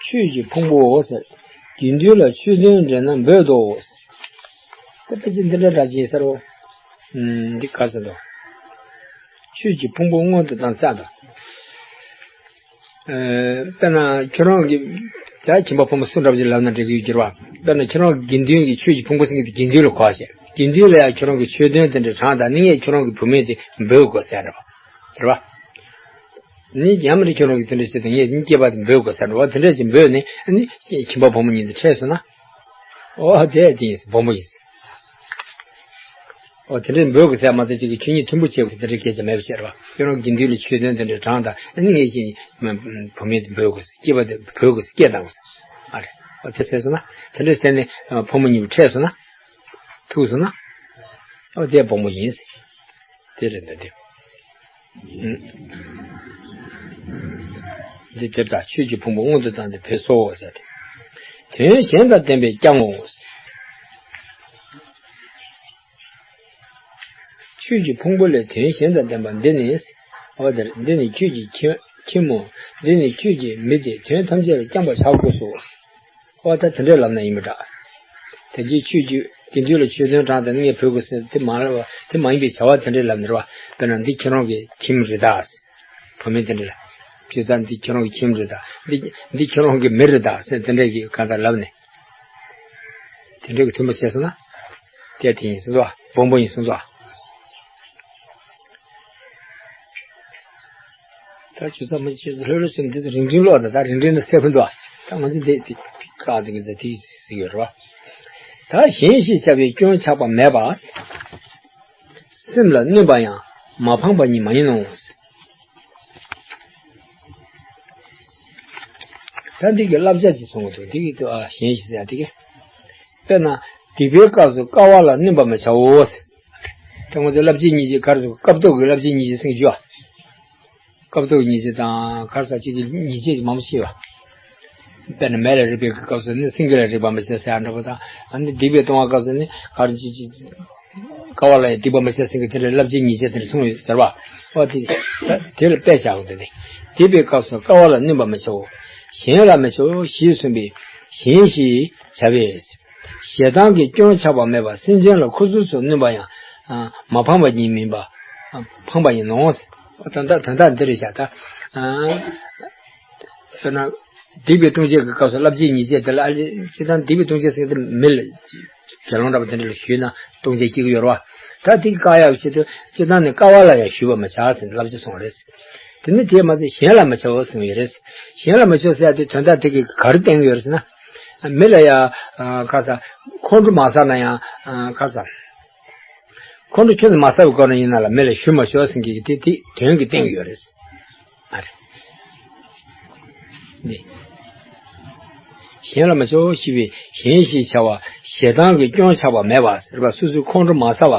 ཆོས་ཀྱི་ཕུང་པོའོ་ཟེར། དགེ་འདུན་ལ་ཆོས་སྟོན་འདྲེན་ན་འབོད་དོ། ད་ཕལ་ཆེར་འདི་འདྲ་འདྲ་ཅིག་ཟེར་རོ། འདི་ག་ཟེར་འདུག་ཆོས་ཀྱི་ཕུང་པོ་སྔོན་དུ་བཏང་ས་དང་། དཔེར་ན་ཁྱོད་རང་གི་ད་ཁྱིམ་པ་ཕོ་མོ་སུ་འདྲ་པོ་ཅིག་ལབ་ན་འགྲིག་གི་ཡོད་ཀྱི་རེད་བ། དཔེར་ན་ཁྱོད་རང་གི་དགེ་འདུན་གྱི་ཆོས་ཀྱི་ཕུང་པོ་ཟེར་མཁན་དེ་དགེ་འདུན་ལ་གོ་བ་བྱས། དགེ་འདུན་ལ་ཡང་ཁྱོད་རང་གི་ཆོས་སྟོན་དེ་འདྲ་དྲངས་དང་ནི་ངས་ཁྱོད་རང་གི་བུད་མེད་དེ་འབོད་དགོས་ཟེར་རེད་བ། རེད་བ། ནི་ཡང་མིན་ཁྱོད་རང་གི་དེ་འདྲ་བྱས་ཏེ་ངས་ནི་སྐྱེས་པ་དེ་འབོད་དགོས་ཟེར་རེད་བ། དེ་འདྲ་ཅིག་འབོད་ནས་ནི་ཁྱིམ་པ་ཕོ་མོ་གཉིས་དེ་འཕྲད་སོང་ན། ཨོ་དེ་དེ་ཡིན་སྦོམ་པོ་ཡིན། ཨོ་དེ་འདྲའི་འབོད་དགོས་ཟེར་མ་གཏོགས་ཅིག་གི་ཆོས་ཉིད་མཐུན་པོ་བྱེད་དགོས་དེ་འདྲའི་སྐད་ཆ་མེད་པ་བཤད་རོགས། ཁྱོད་རང་དགེ་འདུན་ལ་ཆོས་སྟོན་དེ་འདྲའི་དྲངས་དང་ཨ་ནི་ངས་ཀྱིས་བུད་མེད་དེ་འབོད་དགོས་ཟེར། སྐྱེས་པ་དེ་བོས་དགོས་ཟེར། སྐད་བཏང་དགོས་ཟེར། ཨ་རེ། ཨོ་དེ་ཟེར་སོང་ན་དེ་འདྲའི་ཟེར་ནས་ཕོ་མོ་གཉིས་པོ་འཕྲད་སོང་ན། ཐུག་སོང་ན། ཨོ་དེ་སྦོམ་པོ་ཡིན་ཟེར། དེ་རེད་འདི་དེ། འདི་དེ་ལྟར་ཆོས་ཀྱི་ཕུང་པོ་སྔོན་དུ་བཏང་སྟེ་བོས་སོ་ཟེར་ཏེ། དོན་གཞན་དང་ལྡན་པས་ཀྱང་ངོ་། ཆོས་ཀྱི་ཕུང་པོ་ལས་དོན་གཞན་དང་ལྡན་པ་འདི་ནི། འོ་དེར་འདི་ནི་ཁྱོད་ཀྱི་ཁྱིམ་ཁྱིམ་མོ། འདི་ནི་ཁྱོད་ཀྱི་མི་སྟེ་དོན་ཐམས་ཅད་ལ་བརྐྱང་པར་བྱ་དགོས་སོ། ཨོ་ད་དེ་འདྲས་ལབ་ན་ཡིན་པ་འདྲ། དེ་རྗེས་ཆོས་ཀྱི་དགེ་འདུན་ལ་ཆོས་སྟོན་དྲངས་དང་ངས་བོས་དགོས་ཟེར་དེ་མ་ལབ་པ་དེ་མ་ཡིན་པའི་བྱ་བ་དེ་འདྲས་ལབ་ནི་རེད་བ། དཔེར་ན་འདི་ཁྱེད་རང་གི་ཁྱིམ་རེད་ད། བུད་མེད་དེ་འདྲས་ལ། བྱས་ཙང་འདི་ཁྱེད་རང་གི་ཁྱིམ་རེད་ད། འདི་འདི་ཁྱེད་རང་གི་མི་རེད་ད་ཟེར་དེ་འདྲས་ཀྱི་གང་ལྟར་ལབ་ནས། དེ་འདྲས་ཀྱི་མཐུན་པོ་བྱས་སོང་ན། དེ་དེ་ཡིན་སོང་ཙང་སྦོམ་པོ་ཡིན་སོང་ཙང་། ད་ཅུ་ཚ་མ་ཅི་ལྷོད་ལྷོད་བྱས་ནས་འདི་ཚོ་རིང་རིང་ཀློག་དང་ད་རིང་རིང་ནས་གསལ་པོ་འདུག་ད་ང་ཚོ་འདི་འདི་ཀ་འདི་གི་ཚ་དེ་ཟིག་ཡོད་རེད་བ། ད་གཞན་ཞེས་བྱ་བའི་སྐྱོན་ཆགས་པ་མེད་པ། སེམས་ལ་གནོད་པ་ཡང་མ་འཕངས་པ་ཉིད་མ་ཡིན་ནོ། ད་འདི་གི་བསླབ་བྱ་ཅིག་གསུང་གི་འདུག་འདི་གི་ཨ་གཞན་ཞེས་ཟེར་ཡ་འདི་གི། དཔེར་ན་སྡིག་པའི་སྐབས་སུ་དཀའ་བ་ལ་གནོད་པ་མི་བྱའོ། ད་ང་ཚོའི་བསླབ་བྱའི་སྙིང་རྗེ་ག་རེ་ཟེར། སྐབས་ཐོག་གི་བསླབ་བྱའི་སྙིང་རྗེ་ཟེར་གྱི་ཡོད། སྐབས་ཐོག་གི་སྙིང་རྗེ་དང་ག་རེ་ཟེར་ཅིག་གི་སྙིང་རྗེ་མང་པོ་ཤེས་པ། དཔེར་ན་མེ་ལ་རེག་པའི་སྐབས་སུ་ནི་སེང་གེ་ལ་རེག་པ་མི་བྱེད་ཟེར་ཡ་འདྲ་པོ་དང་། ཨ་ནི་སྡིག་པའི་ལྟུང་བ་སྐབས་སུ་ནི་གར་ཅི་ཅི་ཀ་བ་ལ་ཡང་སྡིག་པ་མི་བྱེད་ཟེར་མཁན་དེ་འདྲའི་བསླབ་བྱའི་ཉེས་བྱས་དེ་འདྲ་གསུངས་ཡོད་ཟེར་བ། ཨོ་དེ་དེ་ལ་དཔེ་བཞག་དགོས་དེ། སྡིག་པའི་སྐབས་སུ་ཀ་བ་ལ་བསྣུན་པ་མི་བྱའོ། གཞན་ལ་མི་བྱའོ་ཞེས་གསུངས་པས་གཞན་ཞེས་བྱ་བས། ཞེ་སྡང་གི་སྐྱོན་ཆགས་པ་མེད་པར་སེམས་ཅན་ལ་ཁུ་ཚུར་སོགས་བསྣུན་པ་ཡང་མ་ཕངས་པ་ཉིད་མིན་པ། ཕངས་པ་ཡིན་ནོ། དོན་དག་དོན་དག་འདི་རེད་བཞག་ད། དཔེར་ན། སྡིག་པའི་ལྟུང་བྱེད་ཀྱི་སྐབས་སུ་བསླབ་བྱའི་ཉེས་བྱས་དེ་ལ་ཨ་ལེ་སྤྱིར་བཏང་སྡིག་པའི་ལྟུང་བྱེད་ཟེར་དེ་མི་ལ་དགེ་སློང་འདྲ་པོ་དེ་འདྲ་ལ་ཞུས་ན་ལྟུང་བྱེད་སྐྱེ་གི་ཡོད་རེད་བ། ད་དེ་བཀག་ཡག་ཆེད་དུ་སྤྱིར་བཏང་ནས་ཀ་བ་ལ་ཡང་ཞུས་པ་མི་བྱ་ཟེར་ནས་བསླབ་བྱ་གསུངས་པ་རེད། དེ་ནི་དེས་མ་ཟད་གཞན་ལ་མི་བྱའོ་གསུངས་ཡོད་རེད། གཞན་ལ་མི་བྱའོ་ཟེར་ཡག་དེ་དོན་དག་དེ་གིས་ག་རེ་བསྟན་གི་ཡོད་རེད་ཟེར་ན། མི་ལ་ཡང་ཁ་ས་ཁོང་ཁྲོ་མ་ཟ་ན་ཡང་ཁ་ས་ཁོང་ཁྲོ་ཁྱོན་ནས་མ་ཟ་བའི་སྐོར་ན་ཡིན་ན་ལ་མི་ལ་ཞུ་མ་ཆོག་ཟེར་གི་དེ་དེ་དོན་གྱིས་བསྟན་གི་ཡོད་རེད། ཨ་རེ། འདི། གཞན་ལ་མི་བྱའོ་ཞེས་པའི་གཞན་ཞེས་བྱ་བ་ཞེ་སྡང་གི་སྐྱོན་ཆགས་པ་མེད་པ་ཟེར་བ། སོ་སོའི་ཁོང་ཁྲོ་མ་ཟ་བ།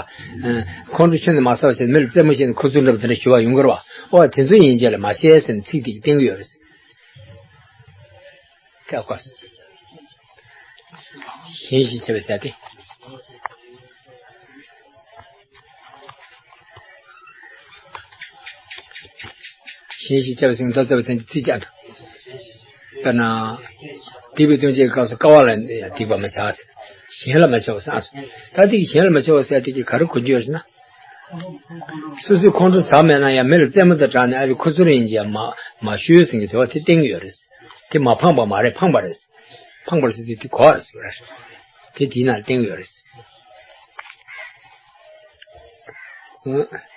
ཁོང་ཁྲོ་ཁྱོན་ནས་མ་ཟ་བ་བྱས་མི་ལ་རྩེད་མོ་བྱས་ནས་ཁུ་ཚུར་འདྲ་པོ་དེ་འདྲ་ཞུ་བ་ཡོང་གི་རེད་བ། ཨོ་དེ་ཚོ་ཡན་ཆད་ལ་མ་བྱེད་ཟེར་ནས་ཚིག་དེ་གིས་བསྟན་གི་ཡོད་རེད། ཀྱག་ཀོ། གཞན་ཞེས་བྱ་བའི་ས་སྟེ། གཞན་ཞེས་བྱ་བའི་སེང་ལྡོག་རྩ་བའི་དོན་གྱི་ཚིག་ཀྱང་འདུག་དཔེར་ན། སྡིག་པའི་ལྟུང་བྱེད་ཀྱི་སྐབས་སུ་ཀ་བ་ལ་ཡང་སྡིག་པ་མི་བྱ་ཟེར། གཞན་ལ་མི་བྱའོ་ཟེར། ད་དེ་གཞན་ལ་མི་བྱའོ་ཟེར་དེ་གིས་ག་རེ་གོ་རྒྱུ་ཡོད་ཟེར་ན། སོ་སོའི་ཁོང་ཁྲོ་ཟ་མེད་ན་ཡང་མི་ལ་རྩེད་མོ་དང་སྦྲགས་ནས་ཨ་རི་ཁུ་ཚུར་ཡིན་གྱི་མ་མ་ཞུས་ཟིན་གྱི་དེ་བ་དེ་བསྟན་གྱི་ཡོད་རེད། དེ་མ་ཕངས་པ་མ་རེད། ཕངས་པ་རེད། ཕངས་པར་ཟེར་དུས་དེ་གོ་བར་ཟེར་བ་རེད། དེ་དེའི་ནང་བསྟན་གྱི་ཡོད་རེད། ཨ།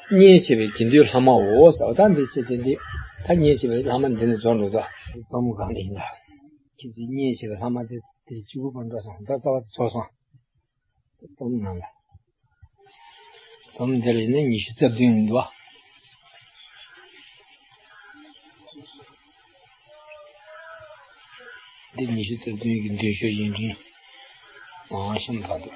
མཉེས་བྱེད་པའི་དགེ་འདུན་ལྷག་མའོ་ཟེར་བ་ད་འདི་ཅི་དེ་འདི། ད་མཉེས་བྱེད་པའི་ལྷག་མ་འདི་ནས་རྫོགས་འགྲོ་ད། དཔའ་མོ་གང་དེ་ཡིན་ལ། ཁྱེད་ཚོས་མཉེས་བྱེད་པའི་ལྷག་མ་དེ་དེ་གཅིག་པུ་པར་འགྲོ་སོང་ད་རྩ་བ་དེ་རྫོགས་སོང་། སྡོམ་ནང་ལ། སྡོམ་འདིར་ནི་ཉི་ཤུ་རྩ་བདུན་འདུག་བ། འདི་ཉི་ཤུ་རྩ་བདུན་གྱི་མདུན་ཤོག་ཡིན་དྲིན། འོང་ཤམ་བར་དུ།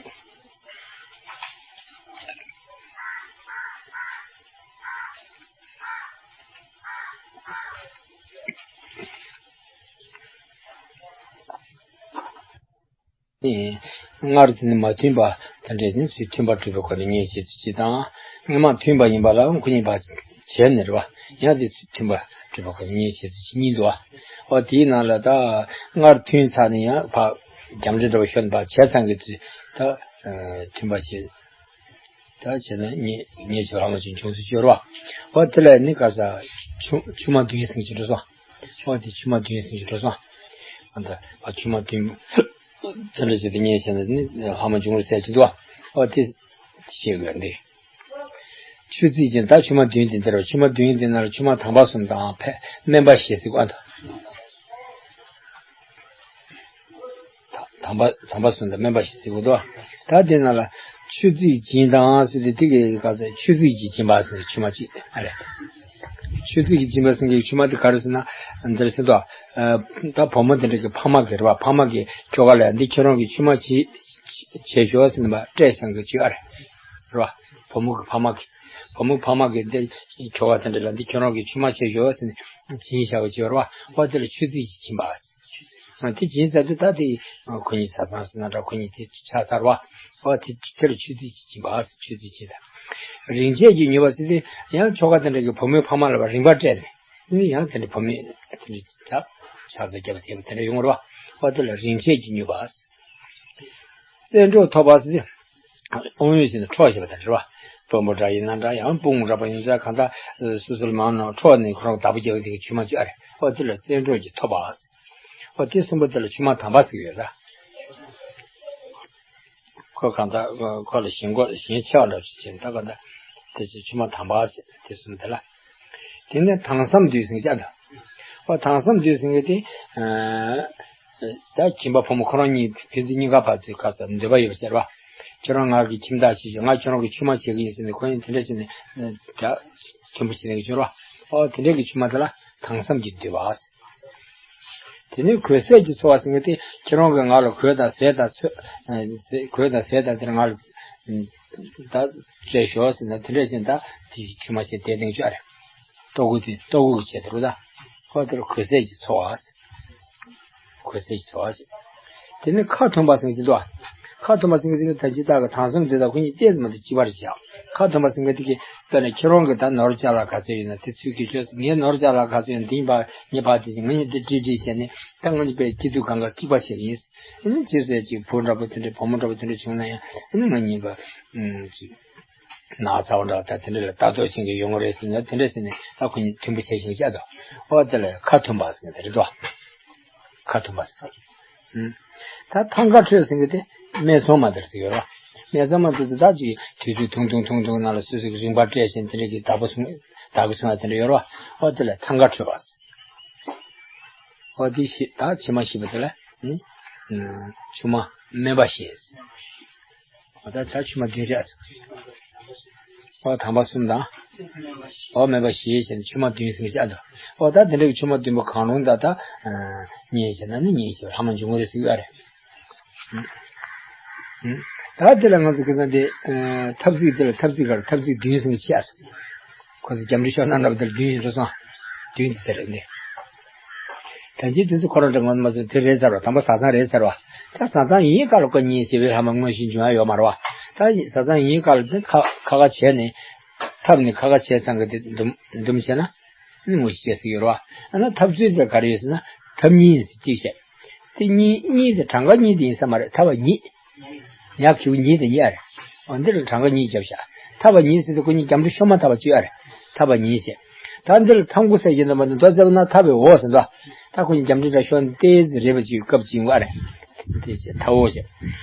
སྔར་དེ་ནི་མ་མཐུན་པ་དེ་འདྲས་ནི་ཚུལ་མཐུན་པར་གྲུབ་པའི་སྒོ་ནས་མཉེས་བྱེད་ཚུལ་གཅིག་དང་། སྔོན་མ་མཐུན་པ་ཡིན་པ་ལའང་ཁོ་གཉིས་བར་བྱས་ནས་རེད་བ། ཡང་དེ་ཚུལ་མཐུན་པར་གྲུབ་པའི་སྒོ་ནས་མཉེས་བྱེད་ཚུལ་གཅིག་གཉིས་འདུག་བ། འོ་དེའི་ནང་ལ་ད་སྔར་མཐུན་ཚར་ནས་ཡང་ཕར་རྒྱབ་འདྲེ་འདྲ་བ་ཤོར་ནས་ཕར་བྱས་ཚང་གི་ཚུལ་ད་མཐུན་པ་བྱེད། ད་བྱས་ན་ཉེ་ཉེ་ཆར་ལྷག་མ་ཅན་བྱུང་ཚུལ་གཅིག་རེད་བ། འོ་དེ་ལ་ནི་ག་ས་ཆུང་ཆུང་མ་བདུན་ཟིན་གྱི་འགྲོ་སོང་། འོ་དེ་ཆུང་མ་བདུན་ཟིན་གྱི་འགྲོ་སོང་། ཨ་ད་ཨ་ཆུང་མ་བདུན། དེ་འདྲ་བྱས་ཏེ་ངས་བྱས་ན་ནི་ལྷག་མ་འབྱུང་རུང་ཟེར་གྱི་འདུག་བ། འོ་དེ་བཤད་དགོས་འདི། ཆུ་རྩིས་ཅན་ད་ཆུང་མ་བདུན་དེ་འདིར་ཆུང་མ་བདུན་དེ་ན་ལ་ཆུང་མ་དང་པ་གསུམ་དང་ཕ་སྨན་པ་ཞེས་ཟེར་བ་ད། དང་པ་དང་པ་གསུམ་དང་སྨན་པ་ཞེས་ཟེར་བ་འདུག་བ། ད་དེ་ན་ལ་ཆུ་རྩིས་ཅན་དང་ཟེར་ཏེ་དེ་གའི་ག་ཚོད་ཆུ་རྩིས་ཀྱི་སྦྱིན་པ་ཟེར་ཆུང་མ་གཅིག་ཨ་རེད། ཆུ་རྩིས་ཀྱི་སྦྱིན་པ་ཟེར་གྱི་ཆུང་མ་དེ་ག་རེ་ཟེར་ན་འདིར་ཟེར་དོ། ད་བུ་མོ་དེ་འདྲ་གི་ཕ་མ་གི་རེད་བ། ཕ་མ་གི་ཁྱོ་ག་ལ་འདི་ཁྱོད་རང་གི་ཆུང་མ་བྱེད་བྱེད་ཤོག་ཟེར་ནས་པ་སྤྲད་བཞག་གི་ཅིག་ཨ་རེད། རེད་བ། བུ་མོ་གི་ཕ་མ་གི་བུ་མོ་ཕ་མ་གི་འདི་ཁྱོ་ག་དེ་འདྲ་ལ་འདི་ཁྱོད་རང་གི་ཆུང་མ་བྱེད་ཤོག་ཟེར་ནས་སྦྱིན་བཞག་གི་ཅིག་རེད་བ། འོ་དེ་ལ་ཆུ་རྩིས་ཀྱི་སྦྱིན་པ། དེ་སྦྱིན་ཟེར་དུས་ད་དེ་ཁོ་གཉིས་བཟའ་ཚང་ཟེར་ན་འདྲ་ཁོ་གཉིས་དེ་ཆགས་ཚར་བ། འོ་དེ་དེ་ལ་ཆུ་རྩིས་ཀྱི་སྦྱིན་པ་ཟེར། ཆུ་རྩིས་ཀྱི་ད། རིན་ཆེན་གྱི་ནུས་པ་ཟེར་དུས་ཡང་ཁྱོ་ག་དེ་འདྲ་གི་བུ་མོའི་ཕ་མ་ལ་བ་རིན་པ་སྤྲད་ནས་ནི་ཡང་དེ་འདྲ་བུ་མོས་དེ་འདྲ་ད་ཆགས་ཚོད་རྒྱབ་ཟེར་བ་དེ་འདྲ་ཡོང་བ་རེད་བ། འོ་དེ་ལ་རིན་ཆེན་གྱི་ནུས་པ་ཟེར། བཙན་འཕྲོག་ཐོབ་པ་ཟེར་དུས། དཔང་ཡོད་ཟེར་ནས་འཕྲོག་བྱེད་པ་དང་འབྲེལ་བ། དཔོན་པོ་འདྲ་ཡིན་ན་འདྲ་ཡང་དཔུང་འདྲ་པོ་ཡིན་ཙང་གང་ལྟར་སོ་སོ་ལ་མང་ནོ་འཕྲོག་ནས་ཁོ་རང་བདག་པོ་རྒྱག་དེ་གི་ཆུང་མ་གཅིག་ཨ་རེད། ཨོ་དེ་ལ་བཙན་འཕྲོག་གིས་ཐོབ་པ། ཨོ་དེ་གསུམ་པོ་དེ་ལ་ཆུང་མ་དམ་པ་ཟེར་གྱི་ཡོད་ད། ཁོ་གང་ལྟར་ཁོ་ལ་ཞེན་ཁོ་ཞེན་ཆེ་བ་འདྲ་ཞིག་བྱས་ད་གང་ལྟར་དེ་ཆུང་མ་དམ་པ་ཟེར་དེ་གསུམ་དེ་ལ། དེ་ནས་དྭངས་སམ་འདུས་ཟེར་གྱི་ཨ་ད། ཨོ་དྭངས་སམ་འདུས་ཟེར་གྱི་དེ། ད་ཁྱིམ་པ་ཕོ་མོ་ཁོ་རང་གཉིས་ཕན་ཚུན་གཉིས་ཀ་ཕར་ཚུར་ག་ས་འདོད་པ་ཡོད་པ་ཟེར་བ། ཁྱོད་རང་ང་གི་ཁྱིམ་བདག་བྱེད་ཀྱི་ང་ཁྱོད་རང་གི་ཆུང་མ་བྱེད་ཀྱི་ཡིན་ཟེར་ནས་ཁོ་གཉིས་དེ་འདྲ་བྱས་ནས་ད་མཐུན་པོ་བྱས་ནས་ཁྱོད་རང་ཨོ་དེ་འདྲ་གི་ཆུང་མ་དེ་ལ་དྭངས་སམ་གྱིས་འདུས་པ། དེ་ནས་གོས་ཟས་ཀྱི་འཚོ་བ་ཟེར་མཁན་དེ་ཁྱེད་རང་གིས་ང་ལ་གོས་དང་ཟས་དང་ཚོད། གོས་དང་ཟས་དང་དེར་ང་ལ་ད་སྤྲད་ཤོག་ཟེར་ན་དེ་འདྲ་བྱས་ན་ད་དེ་ཆུང་མ་བྱས་བསྡད་དེང་ཆོག་ཨ་རེད། ལྟོ་གོས་དེ་ལྟོ་གོས་ཀྱི་ཆེད་དུ་རུ་ད་ཁོ་དེར་གོས་ཟས་ཀྱི་འཚོ་བ། གོས་ཟས་ཀྱི་འཚོ་བ་བྱེད། དེ་ནས་ཁ་འཐུམ་པ་ཟེར་གྱི་འདུག་ཁ་འཐུམ་པ་ཟེར་གྱི་ཟེར་གྱི་ད་ཅི་ལྟ་གི་དང་སེམས་དེ་དག་ཁོ་གཉིས་ཏོག་ཙམ་མ་གཏོགས་གཅིག་པ་རེད་བཞག་ཁ་འཐུམ་པ་ཟེར་གྱི་དེ་གི་དཔེར་ན་ཁྱེད་རང་གི་ད་ནོར་ཅ་ལག་ག་ཚོད་ཡོད་ན་དེ་ཚུར་གྱིས་ཁྱོད་ངའི་ནོར་ཅ་ལག་ག་ཚོད་ཡོད་ན་དེ་ཡིན་པ་ངས་ཕར་དེ་བྱས་ངས་འདི་བྲིས་བྲིས་བྱས་ནས་ད་ང་གཉིས་པའི་སྐྱིད་སྡུག་གང་ག་གཅིག་པ་བྱེད་ཀྱི་ཡིན། ཨ་ནི་ཅི་ཟེར་ཅིག་བུ་འདྲ་པོ་དེ་འདྲའི་བུ་མོ་འདྲ་པོ་དེ་འདྲ་བྱུང་ན་ཡང་ཨ་ནི་ང་གཉིས་པ་ཨུམ་ཅིག་ནགས་ཚལ་འདྲ་ད་དེ་འདྲ་ལ་ལྟ་རྟོག་བྱེད་མཁན་ཡོང་གི་རེད་ཟེར་ན་དེ་འདྲ་ཟེར་ནས་ད་ཁོ་གཉིས་མཐུན་པོ་བྱས་ཤིང་བཅའ་དོ། ཨོ་དེ་ལ་ཁ་འཐུམ་པ་ཟེར་ནས་དེ་རེད་དོ། ཁ་འཐུམ་པ་ཟེར། ཨུམ། ད་ཐང་ག་ཁྲོད་ཟེར་གྱི་དེ་སྨད་འཚོང་མ་དེར་ཟེར་ཡོད་ར། སྨད་འཚོང་མ་དེ་ཚོ་ད་ཅིག་དུས་ཚོད་ཐུང་ཐུང་ཐུང་ཐུང་ནང་ལ་སོ་སོའི་རིན་པ་སྤྲད་བཞིན་དེ་འདྲ་གི་བདག་པོ་སོང་བདག་པོ་སོང་བ་དེ་འདྲ་ཡོད་ར། ཨོ་དེ་ལ་ཐང་ག་ཁྲོད་པ་ཟེར། ཨོ་དེ་ཤི་ད་ཕྱི་མ་ཤི་བ་དེ་ལ་ནི་ཆུང་མ་སྨན་པ་ཞེས། ཨོ་ད་ད་ཆུང་མ་བདུན་རེད། ཨོ་དང་པ་གསུམ་དང་། ཨོ་སྨན་པ་ཞེས་བྱས་ནས་ཆུང་མ་བདུན་ཟེར་གྱི་ཨ་འདུག་ཨོ་ད་དེ་འདྲ་གི་ཆུང་མ་བདུན་པོ་གང་རུང་ད་ད་གཉིས་བྱས་ན་ནི་གཉིས་བྱས་ལྷག་མ་འབྱུང་གི་རེད་ཟེར་གྱི་ཨ་རེད། ད་དེ་ལ་ང་ཚོ་ཁ་སང་དེ་ཐབ་ཚིག་དེ་ལ་ཐབ་ཚིག་གར་ཐབ་ཚིག་བདུན་ཟེར་གྱི་ཨ་སོ། ཁོ་ཚོ་རྒྱ་འབྲི་ཤོག་ན་འདྲ་པོ་དེར་བདུན་ཡིན་འགྲོ་སོང་། བདུན་དེ་དེ་རེད་འདི། ད་ཅི་དེ་ཚོ་ཁོ་རང་འདྲ་ངོ་མ་སོང་དེ་རེད་ཚར་བ་དང་པོ་བཟའ་ཚང་རེད་ཚར་བ། ད་བཟའ་ཚང་ཡིན་ཀ་ལ་ཀ་གཉིས་ཞེས་པའི་ལྷག་མ་དངོས་གཞི་འབྱུང་ཡ་ཡོད་མ་རེད་བ། ད་བཟའ་ཚང་ཡིན་ཀ་ལ་དེ་ཁ་ཁ་ཁ་བྱས་ནས་ཐབ་ནས་ཁ་ཁ་བྱས་ཚང་གི་དེ་འདུམ་འདུམ་བྱས་ན་ནི་དངོས་གཞི་སྐྱེ་སྲིད་ཡོད་རེད་བ། ཨ་ན་ཐབ་ཚུལ་དེ་ག་རེ་ཡོད་ཟེར་ན་ཐབ་གཉིས་ཡིན་ཟེར་གཅིག་བྱས། དེ་གཉིས་གཉིས་དེ་གྲངས་ཀ་གཉིས་དེ་ཡིན་ས་མ་རེད་ཐབ་པ་གཉིས། ཉག་གིའུ་གཉིས་དེ་གཉིས་ཨ་རེད། འོ་འདི་ལ་གྲངས་ཀ་གཉིས་བརྒྱབ་བཞག་ཐབ་པ་གཉིས་ཟེར་དུས་ཁོ་གཉིས་རྒྱ་འབྲི་ཤོ་མ་ཐབ་པ་གཅིག་ཨ་རེད། ཐབ་པ་གཉིས་ཟེར། ད་འདི་ལ་ཐབ་མགོ་ཟེར་གྱི་འདུག་མ་འདི་མདོ་རྩ་བ་ན་ཐབ་པའི་འོག་ཟེར་འདུག་ད་ཁོ་གཉིས་རྒྱ་འབྲི་འདྲ་ཤོ་ནི་ཏེ་ཟེར་རེད་པ་ཅིག་སྐབས་གཅིག་ཨ་རེད། དེ་ཅེ་ཐབ་འོག་ཟེར།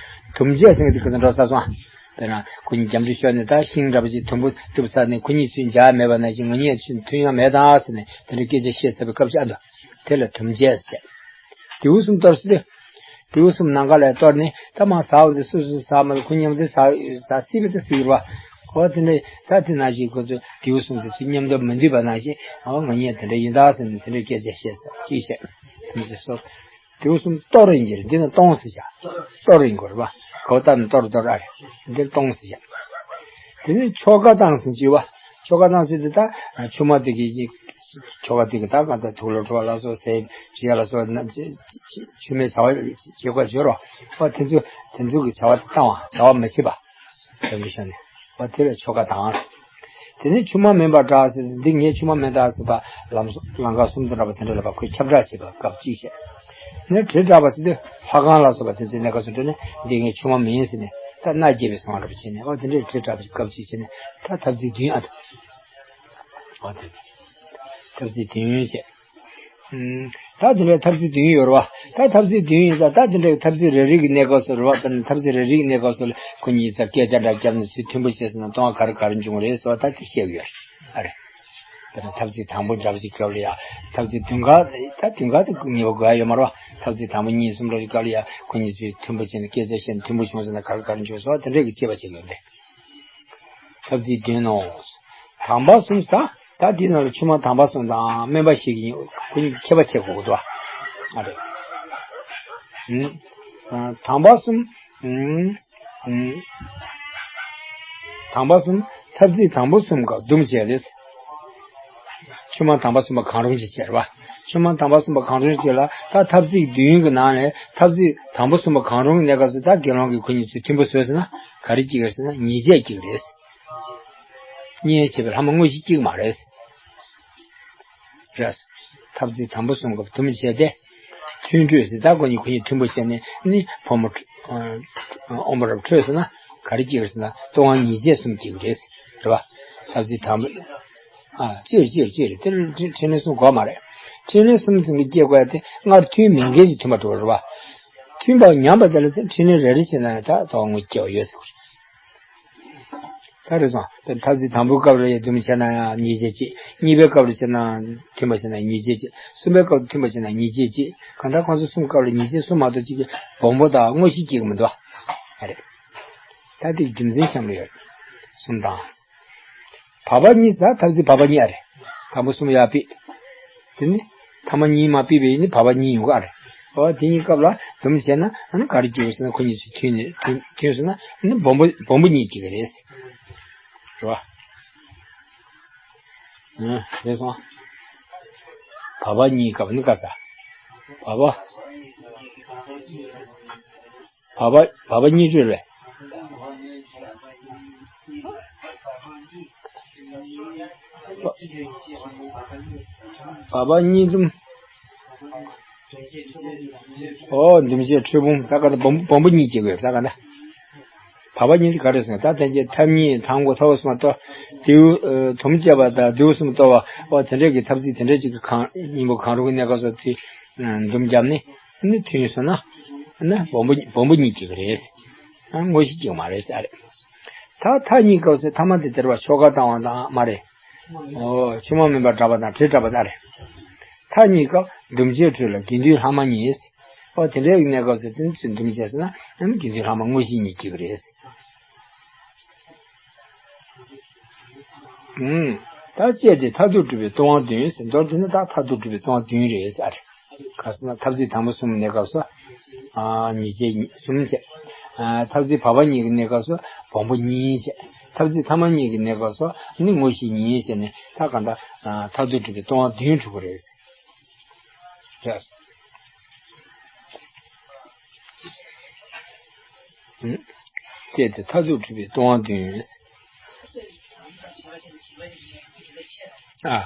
དུམ་བྱས་ཟེར་གྱི་འདུག་ཁ་སང་འགྲོ་ས་སོང་། དཔེར་ན་ཁོ་གཉིས་རྒྱ་འབྲི་ཤོ་ནི་ད་ཤིང་འདྲ་པོ་ཅིག་དུམ་བུ་གཏུབ་ཚར་ནས་ཁོ་གཉིས་ཚུར་འཇགས་མེད་པ་ནང་བཞིན་ང་གཉིས་ཚུར་མཐུན་ཡ་མེད་ད་ཟེར་ནས་དེ་འདྲ་སྐད་ཆ་བཤད་ཚར་བའི་སྐབས་ཅིག་ཨ་འདུག་དེ་ལ་དུམ་བྱས་ཟེར། དེའུ་གསུམ་གཏོར་སྲིད། དེའུ་གསུམ་ནམ་མཁའ་ལ་གཏོར་ནས་ད་མ་ཟ་བ་དེ་སུ་སུ་ཟ་མ་ཁོ་མཉམ་དུ་ཟ་ཟ་སྲིད་པ་དེ་སྲིད་ར། ཁོ་དེ་འདྲ་ད་དེ་ནང་བཞིན་ཁོ་ཚོ་དེའུ་གསུམ་དེ་ཚོ་མཉམ་དུ་མི་འདུས་པ་ནང་བཞིན་ཨ་ང་གཉིས་དེ་འདྲ་ཡིན་ད་ཟེར་ནས་དེ་འདྲ་སྐད་ཆ་བཤད་ས་ཅིག་བཤད། དེ་ཚོ་སོ། དེའུ་གསུམ་གཏོར་ཡིན་གྱི་རེད་འདི་ནི་གཏོང་ཟེར་བྱ། གཏོར་ཡིན་དགོས་རེད་པ། གོ་ད་ནི་གཏོར་གཏོར་ཨ་རེད། འདིར་གཏོང་ཟེར་བྱ། དེ་ནས་ཆོ་ག་བཏང་ཟིན་ཅི་བ། ཆོ་ག་བཏང་ཟིན་དེ་ད་ཆུང་མ་དེ་གི་ཆོ་ག་དེ་གི་ད་ག་ད་དུག་ལོག་འཁྲུ་བ་ལ་སོགས་ཟས་བྱེད་ཡ་ལ་སོགས་ན་ཆུ་མེད་བྱ་བ་བྱེད་དགོས་བྱོས་རོགས། ཨོ་དེ་ཚོ་དེ་ཚོ་གི་བྱ་བ་དེ་བཏང་བ་བྱ་བ་མི་བྱེད་པ། དེ་འདྲ་ཤོག་ནས་ཨོ་དེ་ལ་ཆོ་ག་དང་། དེ་ནས་ཆུང་མ་མིན་པ་འདྲ་ཟེར་འདི་ངའི་ཆུང་མ་མིན་ད་ཟེར་བ་ལམ་ལམ་ཁ་གསུམ་དུ་འདྲ་བ་དེ་འདྲ་ལ་བ་ཁོས་ཁྱབ་བསྒྲགས་བྱེད་པ་སྐབས་གཅིག་བཤད། ནས་དྲིལ་བསྒྲགས་པ་ཟེར་དུས་ལྷ་ཁང་ལ་སོགས་པ་དེ་ཚོའི་གནས་སྐབས་སུ་འགྲོ་ནས་འདི་ངའི་ཆུང་མ་མིན་ཟེར་ནས་ད་མནའ་སྐྱེལ་བའི་སོང་འདྲ་བ་བྱས་ནས་ཨོ་དེ་འདྲའི་དྲིལ་བསྒྲགས་པ་སྐབས་གཅིག་བྱས་ནས་ད་ཐབ་ཚིག་བདུན་ཨ་ཐུབ། ཨོ་དེ་ཐབ་ཚིག་བདུན་བྱས། ད་དེ་འདྲའི་ཐབ་ཚིག་བདུན་ཡོད་རེད་བ། ད་ཐབ་ཚིག་བདུན་ཡིན་ཙང་ད་དེ་འདྲའི་ཐབ་ཚིག་རེ་རེ་གི་གནས་སྐབས་སུ་རེད་བ། ད་ཐབ་ཚིག་རེ་རེ་གི་གནས་སྐབས་སུ་ཁོ་གཉིས་ས་སྐད་ཆ་འདྲ་བརྒྱབ་ནས་ཚུལ་མཐུན་པོ་བྱས་ཟིན་ན་གཏོང་བ་ག་རེ་ག་རེ་འབྱུང་རེད་ཟེར་བ་ད་དེ་བཤད་ཡོད་རེད། ཨ་རེད། དེ་ནས་ཐབ་ཚིག་དང་པོ་འདྲ་བ་ཞིག་སྐབས་ལ་ཡ་ཐབ་ཚིག་བདུན་ག་ད་བདུན་ག་དེ་ངེས་པ་དགོས་ཡ་ཡོད་མ་རེད་བ། ཐབ་ཚིག་དང་པོ་གཉིས་གསུམ་འདྲ་ཞིག་སྐབས་ལ་ཡ་ཁོ་གཉིས་ཚུལ་མཐུན་པོ་བྱས་ནས་སྐད་ཆ་བཤད་ནས་མཐུན་པོ་བྱུང་ཟིན་ན་ག་རེ་ག་རེ་འབྱུང་ཟེར་བ་དེ་འདྲའི་གི་དཔྱད་པ་བྱེད་དགོས་རེད། ཐབས་རྩིས་བདུན་ནོ། དང་པ་གསུམ་ཟ། ད་འདི་ནང་ལ་ཆུང་མ་དང་པ་གསུམ་དང་སྨན་པ་ཞིག་ཡིན་ཁོ་གཉིས་ཁྱད་པར་ཕྱེ་དགོས་ཀྱི་འདུག་ཨ། ཨ་རེད། ཨུམ། ཨ། དང་པ་གསུམ། ཨུམ། ཨུམ། དང་པ་གསུམ་ཐབས་རྩིས་དང་པོ་གསུམ་ཀ་བསྡོམས་བྱས་རེད། ཆུང་མ་དང་པ་གསུམ་པ་གང་རུང་ཅིག་བྱས་རེད་བ། ཆུང་མ་དང་པ་གསུམ་པ་གང་རུང་ཅིག་ལ་ད་ཐབས་རྩིས་བདུན་གྱི་ནང་ནས་ཐབས་རྩིས་དང་པོ་གསུམ་པ་གང་རུང་གི་གནས་སྐབས་སུ་ད་དགེ་སློང་གིས་ཁོ་གཉིས་ཚུལ་མཐུན་པོ་བཟོས་ཟིན་ན་ག་རེ་སྐྱེ་གི་རེད་ཟེར་ན་ཉེས་བྱས་སྐྱེ་གི་རེད། གཉེན་བྱས་པའི་ལྷག་མ་དངོས་གཞི་གཅིག་མ་རེད། རེད། ཐབས་རྩིས་དང་པོ་གསུམ་ཀ་བསྡོམས་བྱས་ཏེ། མཐུན་འཕྲོད་ཟེར་ད་ཁོ་གཉིས་ཁོ་གཉིས་མཐུན་པོ་བྱས་ནས་ནི་ཕོ་མོ། ཨོམ་པ་རབ་འཕྲོད་ཟེར་ན་ག་རེ་སྐྱེ་གི་རེད་ཟེར་ན་ལྟུང་བ་ཉེས་བྱས་གསུམ་སྐྱེ་གི་རེད། རེད་བ། ཐབས་རྩིས་དང་པོ། ཨ་སྤྱིར་སྤྱིར་སྤྱིར་དེ་ལ་འཕྲིན་ལས་གསུམ་དགོས་མ་རེད། འཕྲིན་ལས་གསུམ་ཚན་གྱི་སྐྱེ་དགོས་ཡ་དེ་སྔར་མཐུན་མིན་མཁན་གྱི་མཐུན་པ་འགྲོ་རེད་བ། མཐུན་པ་ཉམས་པ་དེ་ལ་ཚེ་འཕྲིན་ལས་རེ་རེ་བྱས་ན་ཡང་ད་ལྟུང་བ་དངོས་སྐྱེ་བ་ཡོད་ཟེར་བ་རེད། ད་རེད་སོང་། དཔེར་ན་ཐབས་རྩིས་དང་པོའི་སྐབས་ལ་ཡང་བསྡོམས་བྱས་ན་ཡང་ཉེས་བྱས་གཅིག་གཉིས་པའི་སྐབས་ལ་བྱས་ན་མཐུན་པ་བྱས་ན་ཉེས་བྱས་གཅིག་གསུམ་པའི་སྐབས་མཐུན་པ་བྱས་ན་ཉེས་བྱས་གཅིག་གང་ལྟར་ཁོང་ཚོ་གསུམ་སྐབས་ལ་ཉེས་བྱས་གསུམ་མ་གཏོགས་གཅིག་གི་སྦོམ་པོ་དང་དངོས་གཞི་གཅིག་མི་འདུག་ཨ་རེད། ད་དེ་རྒྱུ་མཚན་གཤམ་ལ་ཡོད། གསུམ་དང་། བ་བ་གཉིས་ཟ་ཐབས་རྩིས་བ་བ་གཉིས་ཨ་རེད། དང་པོ་གསུམ་ཡར་ཕུད། དེ་ནི་ཐ་མ་གཉིས་མ་ཕུད་པའི་ནི་བ་བ་གཉིས་ཡོང་གི་ཨ་རེད། འོ་དེ་གཉིས་སྐབས་ལ་བསྡོམས་བྱས་ན་ཨ་ནི་ག་རེ་སྐྱེ་བ་ཟེར་ན་ཁོ་གཉིས་ཚུལ་མཐུན་ནས་མཐུན་མཐུན་ཟེར་ན་ཨ་ནི་སྦོམ་པོ་སྦོམ་པོ་གཉིས་སྐྱེ་གི་རེད། རེད་བ། ཨ་རེད་སོང་། བ་བ་གཉིས་སྐབས་ནི་ག་ས། བ་བ། བ་བ་བ་བ་གཉིས་བྲོས་རེད། བ་བ་གཉིས་འཛོམས། ཨོ་འདུམ་བྱེད་འཁྲུལ་སྤོང་། ད་ག་ད་སྦོམ་སྦོམ་པོ་གཉིས་སྐྱེ་དགོས་ད་ག་ད། བ་བ་གཉིས་འདི་ག་རེ་ཟེར་ན། ད་ཐེངས་གཅིག་ཐབ་གཉིས་དང་པོ་ཐབ་གསུམ་གཏོར། དེའུ་དུམ་བཅད་པ་དང་དེའུ་གསུམ་གཏོར་བ། ཨོ་དེ་འདྲས་ཀྱི་ཐབ་ཚིགས་དེ་འདྲས་ཅིག་གི་གང་སྙིང་པོ་གང་རུང་གི་གནས་སྐབས་སུ་དེ་འདུམ་བརྒྱབ་ནས་ནི་ཐུན་སོང་ན་ནི་སྦོམ་པོ་སྦོམ་པོ་གཉིས་སྐྱེ་གི་རེད། དངོས་གཞི་སྐྱེ་གི་མ་རེད་ཟེར་རེད། ད་ཐ་གཉིས་སྐབས་སུ་ཐ་མ་དེ་དེར་བ་ཆོ་ག་བཏང་བ་དང་མ་རེད། ཨོ་ཆོས་མ་མིན་པར་གྲགས་པ་དང་དྲི་བྲལ་བ་དག་རེད། ཐ་གཉིས་སྐབས་འདུམ་བྱེད་འཁྲུལ་ལ་དགེ་འདུན་ལྷག་མ་གཉིས། ཨོ་དེ་འདྲའི་གནས་སྐབས་སུ་དེ་ཚོས་འདུམ་བྱས་སོང་ན་ཨ་ནི་དགེ་འདུན་ལྷག་མ་དངོས་གཞི་གཉིས་སྐྱེ་གི་རེད། ཨུམ། ད་བཅད་དེ་མཐར་ཐུག་གྲུབ་པའི་ལྟུང་བ་བདུན་ཟེར། མདོར་བསྡུས་ན་ད་མཐར་ཐུག་གྲུབ་པའི་ལྟུང་བ་བདུན་རེད་ཟེར། ག་ཟེར་ན་ཐབ་ཚིགས་དང་པོ་གསུམ་གནས་སྐབས་སུ་ཨ་ཉིས་བྱས་གསུམ་བྱས། ཨ་ཐབ་ཚིགས་བ་བ་གཉིས་ཀྱི་གནས་སྐབས་སུ་སྦོམ་པོ་གཉིས་བྱས། ཐབ་ཚིགས་ཐ་མ་གཉིས་ཀྱི་གནས་སྐབས་སུ་ནི་དངོས་གཞི་གཉིས་བྱས་ནས་ད་ག་འདྲ་ཨ་མཐར་ཐུག་གྲུབ་པའི་ལྟུང་བ་བདུན་གྲུབ་པ་རེད། ཡ། ཨུམ། བཅད་དེ་མཐར་ཐུག་གྲུབ་པའི་ལྟུང་བ་བདུན། ཨ།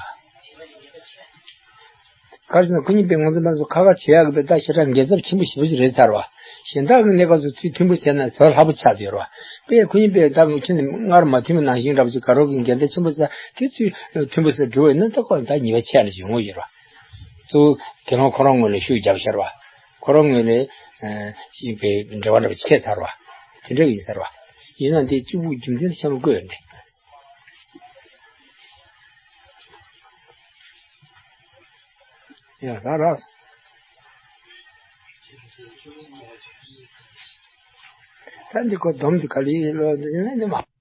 ག་རེ་ཟེར་ན་ཁོ་གཉིས་པོའི་ངོས་འཛིན་པ་ཚོ་ཁ་ཁ་བྱེད་ཡག་གི་པའི་ད་ཞེ་དྲག་འགལ་ཚབས་ཆེན་པོ་ཞེ་པོ་ཞིག་རེད་ཚར་བ། གཞན་དག་གི་གནས་སྐབས་སུ་ཚུལ་མཐུན་པོ་བྱས་ན་བཟོ་སླ་པོ་ཆགས་ཡོད་རེད་བ། པས་ཁོ་གཉིས་པོས་ད་ངོས་ཆུང་ནས་སྔར་མ་མཐུན་པ་ནང་བཞིན་འདྲ་པོ་ཞིག་དགག་རོགས་ཀྱི་འགལ་ཟླ་ཆེན་པོ་བྱས་དེ་ཚུལ་མཐུན་པོ་བྱས་འགྲོ་བས་ན་ད་ཁོ་ད་ཉེས་པ་ཆེ་རུ་ཞིག་ཡོང་གི་ཡོད་རེད་བ། གཙོ་བོ་དགེ་སློང་ཁོ་རང་ངོས་ལ་ཤུགས་བརྒྱབ་ཤར་བ། ཁོ་རང་ངོས་ལ་ཨ་ཞིག་པའི་འབྲེལ་བ་འདྲ་པོ་ཆད་ཚར་བ། དེ་འདྲ་ཡིན་ཚར་བ། ཡིན་ན་དེ་གཅིག་པུ་རྒྱུ་མཚན་ཆེན་པོ་བཀོད་ཡོད་འདི། ཡ་ཟ་ར། ད་འདི་ཁོ་སྡོམ་འདི་ག་ལེ་ལོ་འདི་ནི་འདི་མ།